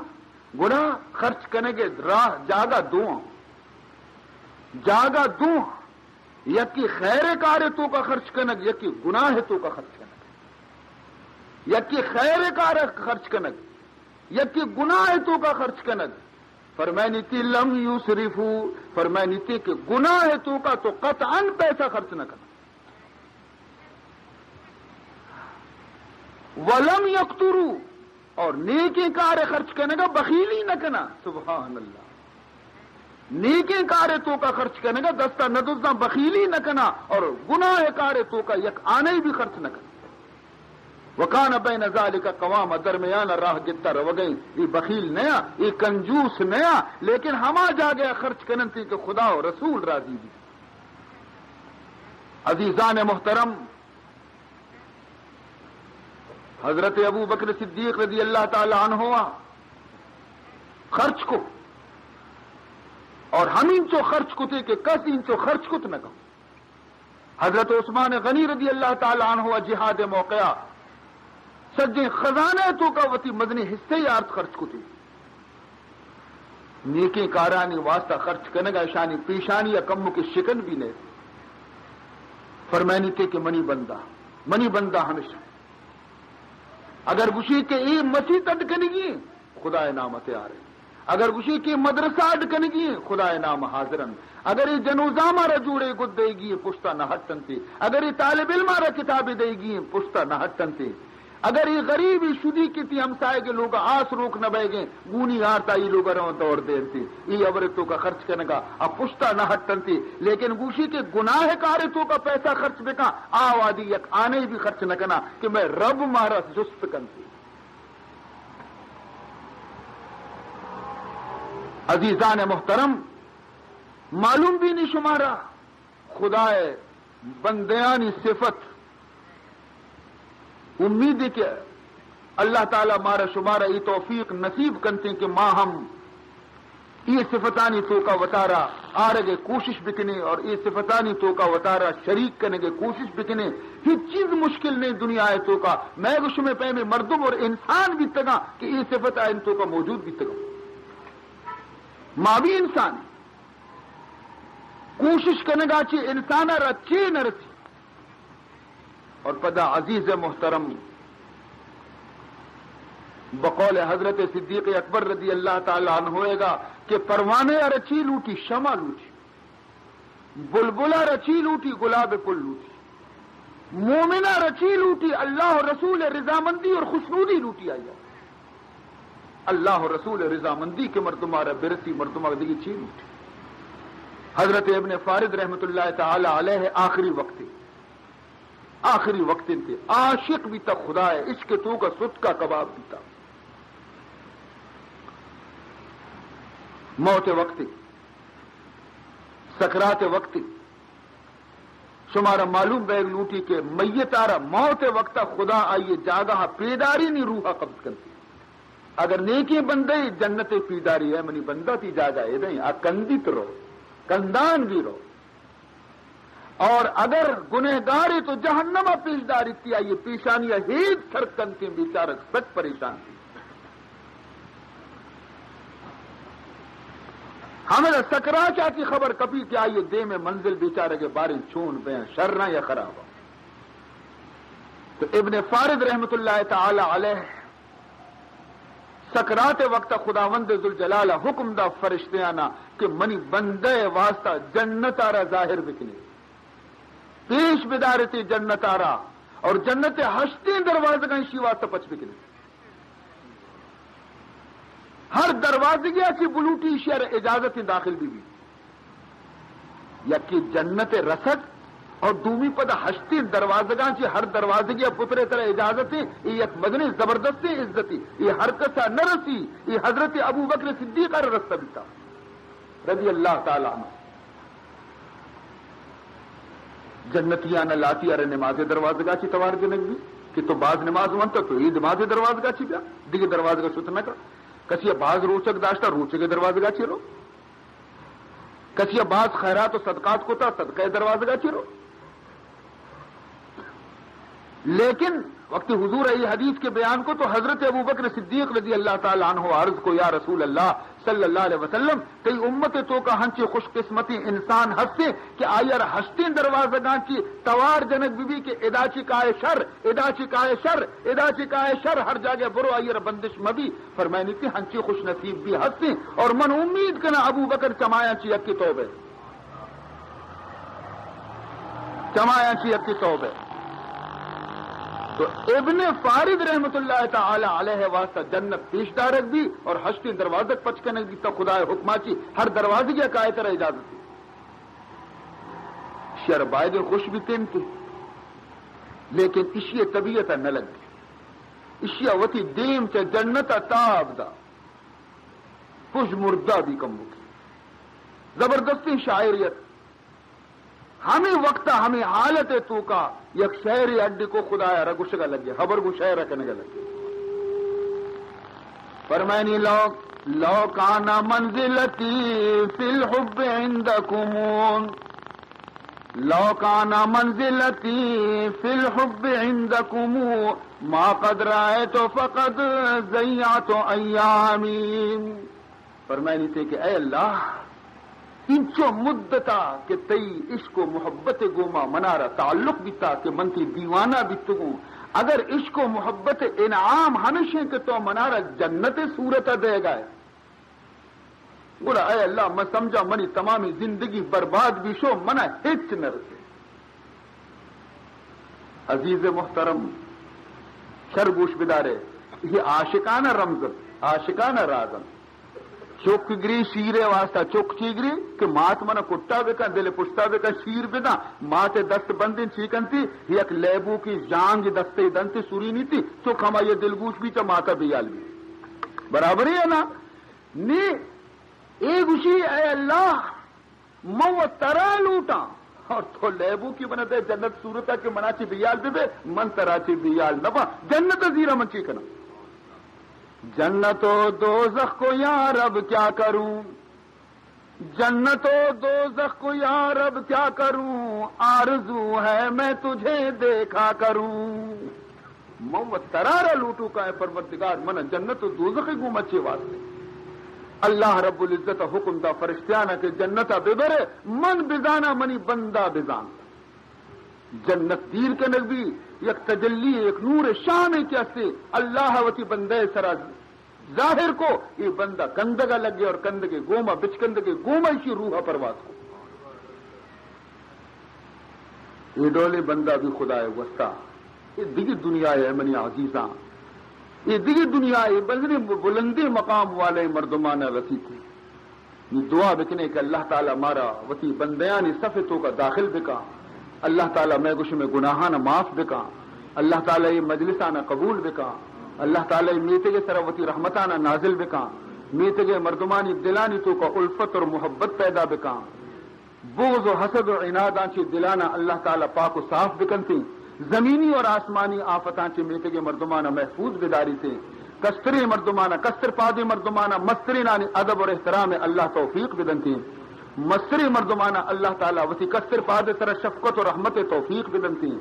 گڑا خرچ کنگ ء راہ جاگہ دو آں۔ جاگہ دو آں۔ یکی خیر کار توکا خرچ کنگ، یکی گناہ توکا خرچ کنگ۔ یکی خیر کار خرچ کنگ، یکی گناہ توکا خرچ کنگ۔ فرمائنی تی لم یسرفوا، فرمائنی تی کہ گناہ توکا تو قطعاً پیسہ خرچ نہ کنا۔ ولم یقتروا، اور نیکیں کار خرچ کنگا بخیلی نہ کنا۔ سبحان اللہ۔ نیکیں کار توکا خرچ کنگا دستا نہ دزاں، بخیلی نہ کنا، اور گناہ کار توکا یک آنے بھی خرچ نہ کنا۔ وکان بین ذلک قواما، درمیان راہ گتا روگئیں۔ یہ بخیل نیا، یہ کنجوس نیا، لیکن ہما جاگہ خرچ کننتی کہ خدا و رسول راضی بھی۔ عزیزان محترم، حضرت ابو بکر صدیق رضی اللہ تعالی عنہ خرچ کو، اور ہمینچو خرچ کتے کہ کس انچو خرچ کت نہ کن۔ حضرت عثمان غنی رضی اللہ تعالی عنہ جہاد موقع سجیں خزانہ توکا وتی مزنیں حصے آرت خرچ کتے۔ نیکیں کارانی واسطہ خرچ کنگا اشانی پیشانی یا کمو کے شکن بھی نہیں۔ فرمائنی تے کہ منی بندہ، منی بندہ ہمیشہ۔ اگر گوشی کہ اے مسیت اڈ کنگی، خدا نام تیار ہے۔ اگر گوشی کہ مدرسہ اڈ کنگی، خدا نام حاضرن۔ اگر اے جنوزاما را جوڑے گد دئیگی، پشتا نہ ہٹنتے۔ اگر اے طالب علما را کتابے دئیگی، پشتا نہ ہٹنتے۔ اگر اے غریب، اے شدی کہ تی ہمسائے کے لوگ آس روک نہ بئیگیں، گونی آرتا ای لوگ رون دور دینتے۔ ای ابر توکا خرچ کنگا، ا پشتا نہ ہٹنتے۔ لیکن گوشی کہ گناہ کار توکا پیسہ خرچ بکا، آ وادی یک آنے بھی خرچ نہ کنا کہ میں رب مارا جست کنتے۔ عزیزان محترم، معلوم بھی نہیں شمارا، خدائے بندیانی صفت۔ امید ہے کہ اللہ تعالی مارا شمارا ای توفیق نصیب کنتے کہ ما ہم اے صفتانی توکا وتارا آرگ ءِ کوشش بکنے اور اے صفتانی توکا وتارا شریک کنگ ءِ کوشش بکنے۔ ہچ چیز مشکل نہیں دنیا ءِ توکا۔ مئے گو شمئے پیمیں مردم اور انسان بیتگاں کہ اے صفت آیانی توکا موجود بیتگاں۔ ما بھی انسان ہیں۔ کوشش کنگا چہ انسان ءَ را چے نہ رسی۔ اور پدا عزیز محترم، بقول حضرت صدیق اکبر رضی اللہ تعالی عنہ گا کہ پروانے ءَ را چی لوٹی؟ شمع لوٹی۔ بلبل ءَ را چی لوٹی؟ گلاب پل لوٹی۔ مومن ءَ را چی لوٹی؟ اللہ و رسول رضامندی اور خوشنودی لوٹی آئی ءَ۔ اللہ و رسول رضامندی کہ مردم ءَ را برسی، مردم ءَ دگہ چی لوٹی؟ حضرت ابن فارض رحمت اللہ تعالی علیہ آخری وقت، آخری وقت انت، عاشق بیتا خدا ءِ، عشق ءِ توکا ستکا کباب بیتا۔ موت ءِ وقت، سکرات ءِ وقت، شمارا معلوم بیگ لوٹی کہ میت ءَ را موت ءِ وقت خدا آئی ءِ جاگہ ءَ پیداری نی روح ءَ قبض کنتی۔ اگر نیکیں بندے، جنت ءِ پیداری ہے، منی بندہ تئی جاگہ ءَ دیں، آ کندیت رو، کندان بھی رو۔ اور اگر گنہگارے تو جہنم ءَ پیش داریت، آئی ءِ پیشانی ءَ ہید سر کنتیں، بیچارگ سک پریشان بیت۔ ہمدا سکرات ءَ چہ خبر کپی کہ آئی ءِ دیم ءِ منزل بیچارگ ءِ باریں چون بیاں، شراں یا خراباں۔ تو ابن فارض رحمت اللہ تعالی علیہ سکرات ءِ وقت خداوند ذوالجلال ءَ حکم دا فرشتیانا کہ منی بندہ ءِ واسطہ جنت ءَ را ظاہر بکنے، پیش بدارتے جنت ءَ را، اور جنت ءِ ہشتیں دروازگاں ایشی واسطہ پچ بکنے۔ ہر دروازگے ءَ چہ بلوٹی ایشی ءَ را اجازت داخل بہ بی۔ یکے جنت ءِ رسگ اور دومی پدا ہشتیں دروازگاں چہ ہر دروازگے ءَ پترے ترا اجازت ایں۔ اے یک مزنیں زبردستیں عزتے۔ اے ہر کس ءَ نہ رسی۔ اے حضرت ابوبکر صدیق ءَ را رستہ بیتا رضی اللہ تعالی عنہ۔ جنتیان ءَ لاتی ءَ را نماز ءِ دروازگا چی توار جنگ بی کہ تو باز نماز ونت تو اے نماز ءِ دروازگا چی بیا، دگہ دروازگا شت نہ کن۔ کسی ءَ باز روچگ داشتہ، روچگ ءِ دروازگا چی رو۔ کسی ءَ باز خیرات و صدقات کتا، صدقہ ءِ دروازگا چی رو۔ لیکن وقتی حضور ءَ اے حدیث کہ بیان کو تو حضرت ابوبکر صدیق رضی اللہ تعالی عنہ عرض کو، یا رسول اللہ صلی اللہ علیہ وسلم، تئی امت ءِ توکا ہنچیں خوش قسمتیں انسان ہستے کہ آئی ءَ را ہشتیں دروازگاں چی توار جنگ بہ بی کہ ادا چی کائے شر، ادا چی کائے شر، ادا چی کائے شر، ہر جاگہ برو آئی ءَ را بندش مہ بی۔ فرمائنی کہ ہنچیں خوش نصیب بھی ہستیں اور من امید کناں ابوبکر چمایاں چی یکے تو بے۔ چمایاں چی یکے تو بے۔ تو ابن فارض رحمت اللہ تعالی علیہ واسطہ جنت پیش دارگ بی اور ہشتیں دروازگ پچ کنگ بی، تو خدا ءِ حکما چی ہر دروازگے ءَ کائے ترا اجازت دی۔ شر باید خوش بیتیں کہ، لیکن اشی ءِ طبیعت ءَ نہ لگی۔ اشی ءَ وتی دیم چہ جنت ءَ تاب دا۔ پژ مردہ بی کمبوکی۔ زبردستیں شاعریت۔ ہمے وقت ءَ ہمے حالت ءِ توکا یک شعرے اڈ کو خدایا را گوشگا لگے، خبر گو شعر ءَ کنگا لگے۔ فرمائنی لو، لو کان منزلتی فی الحب عندکم، لو کان منزلتی فی الحب عندکم ما قد رأیت فقد ضیعت ایامی۔ فرمائنی تے کہ اے اللہ، انچو مدتا کہ تئی عشق و محبت گوما منارا تعلق بیتا کہ من تی دیوانہ بیتگوں، اگر عشق و محبت انعام ہمیشیں کہ تو منارا جنت صورت دیگا ہے، گڑا اے اللہ، من سمجھا منی تمامی زندگی برباد بی شو، منا ہچ نہ رسے۔ عزیز محترم، شر گوش بدارے، یہ عاشقانہ رمز انت، عاشقانہ راز انت۔ چک گری شیرے واسطہ، چک چی گری کہ مات منا کٹا بکن، دل پشتا بکن، شیر بدن، مات دست بندیں چی کنتی، یک لیبو کی جانگ دستے دنتی سری نیتی، چک ہمائی دلگوش بی چا ماتا بیال بی۔ برابر ہے نا؟ نی، اے گوشی، اے اللہ، من و ترا لوٹاں، اور تو لیبو کی بنا دے جنت صورتا کہ منا چی بیال بے بے، من ترا چی بیال نہ باں، جنت زیرا من چی کناں؟ جنت و دوزخ کو یا رب کیا کروں؟ جنت و دوزخ کو یا رب کیا کروں، آرزو ہے میں تجھے دیکھا کروں۔ من و ترا را لوٹوکاں، اے پروردگار، من جنت و دوزخ گوما چے واسطے؟ اللہ رب العزت حکم دا فرشتیانا کہ جنتا ببرے، من بزاناں، منی بندہ بزانت۔ جنت دیر کنگ بی، یک تجلی، یک نور شامے کہ استے، اللہ وتی بندہ سرا ظاہر کو، اے بندہ کندگا لگے اور کندگے گوما، بچکندگے گوما ایشی روح پرواز کو۔ اے ڈولیں بندہ بی خدائے واسطہ، اے دگہ دنیا اے منی عزیزاں، اے دگہ دنیا اے بلندیں، بلندیں مقام والے مردمانا رسیتے۔ نی دعا بکنے کہ اللہ تعالی مارا وتی بندیانی صف توکا داخل بکا۔ اللہ تعالی مئے گوش مئے گناہانا معاف بکا۔ اللہ تعالی اے مجلسانا قبول بکا۔ اللہ تعالی اے میتگے سرا وتی رحمتانا نازل بکا۔ میتگے مردمانی دلانی توکا الفت اور محبت پیدا بکا۔ بغض و حسد و عناداں چہ دلانا اللہ تعالی پاک و صاف بکنتیں۔ زمینی اور آسمانی آفتاں چہ میتگے مردمانا محفوظ بداریتیں۔ کستریں مردمانا، کستر پادیں مردمانا، مسترینانی ادب اور احترام اللہ توفیق بدنتیں۔ مستریں مردمانا اللہ تعالی وتی کستر پاد سرا شفقت و رحمت توفیق بدنتیں۔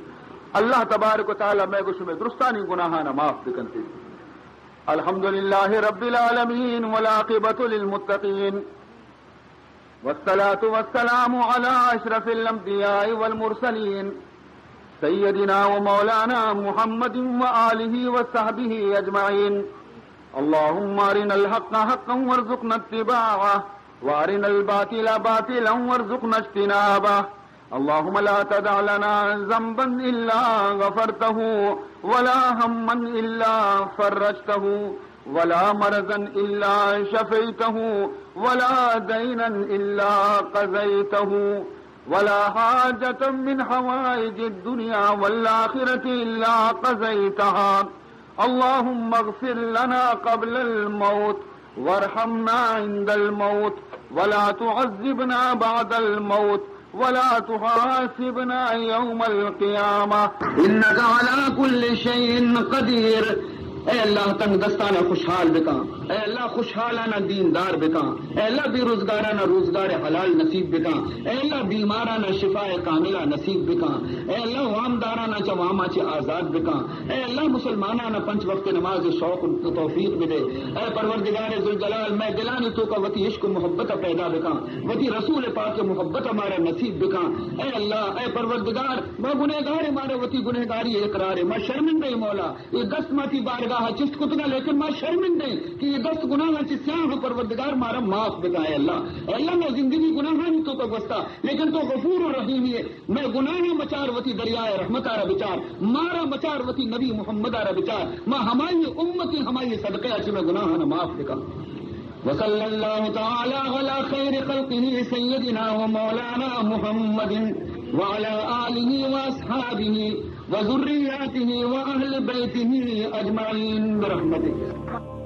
اللہ تبارک و تعالی مئے گوش مئے درستانی گناہانا معاف بکنتیں۔ الحمد لله رب العالمين والعاقبة للمتقين والصلاة والسلام على أشرف الأنبياء والمرسلين سيدنا ومولانا محمد وآله وصحبه أجمعين. اللهم أرنا الحق حقا وارزقنا اتباعه وأرنا الباطل باطلا وارزقنا اجتنابه. اللهم لا تدع لنا ذنبا إلا غفرته ولا هما إلا فرجته ولا مرضا إلا شفيته ولا دينا إلا قضيته ولا حاجة من حوائج الدنيا والآخرة إلا قضيتها. اللهم اغفر لنا قبل الموت وارحمنا عند الموت ولا تعذبنا بعد الموت ولا تحاسبنا يوم القيامة إنك على كل شيء قدير. اے اللہ، تنگ دستانا خوشحال بکاں۔ اے اللہ، خوشحالانا دیندار بکاں۔ اے اللہ، بے روزگارانا روزگار حلال نصیب بکاں۔ اے اللہ، بیمارانا شفاء کاملہ نصیب بکاں۔ اے اللہ، وامدارانا چہ واما چہ آزاد بکاں۔ اے اللہ، مسلمانانا پنچ وقت نماز شوق توفیق بدے۔ اے پروردگار ذوالجلال، مئے دلانی توکا وتی عشق و محبت پیدا بکاں، وتی رسول پاک محبت مارا نصیب بکاں۔ اے اللہ، اے پروردگار، ما گنہگار، مارا وتی گنہگاری اقرار، ما شرمندہ مولا۔ اے دست ما تی بارگاہ چست کتگا، لیکن ما شرمندہ ایں کہ اے دست گناہاں چہ سیاہ، پروردگار مارا معاف بکاں۔ اے اللہ، اے اللہ، ما زندگی گناہانی توکا گوستا، لیکن تو غفور و رحیمی ئے۔ مئے گناہاں مچار، وتی دریائے رحمتا را بچار، مارا مچار، وتی نبی محمدا را بچار۔ ما ہمائی امتی، ہمائی صدقے چہ مئے گناہاں معاف بکاں۔ وصلى الله تعالى على خير خلقه سيدنا ومولانا محمد وعلى آله وأصحابه وذرياته وأهل بيته أجمعين برحمتك.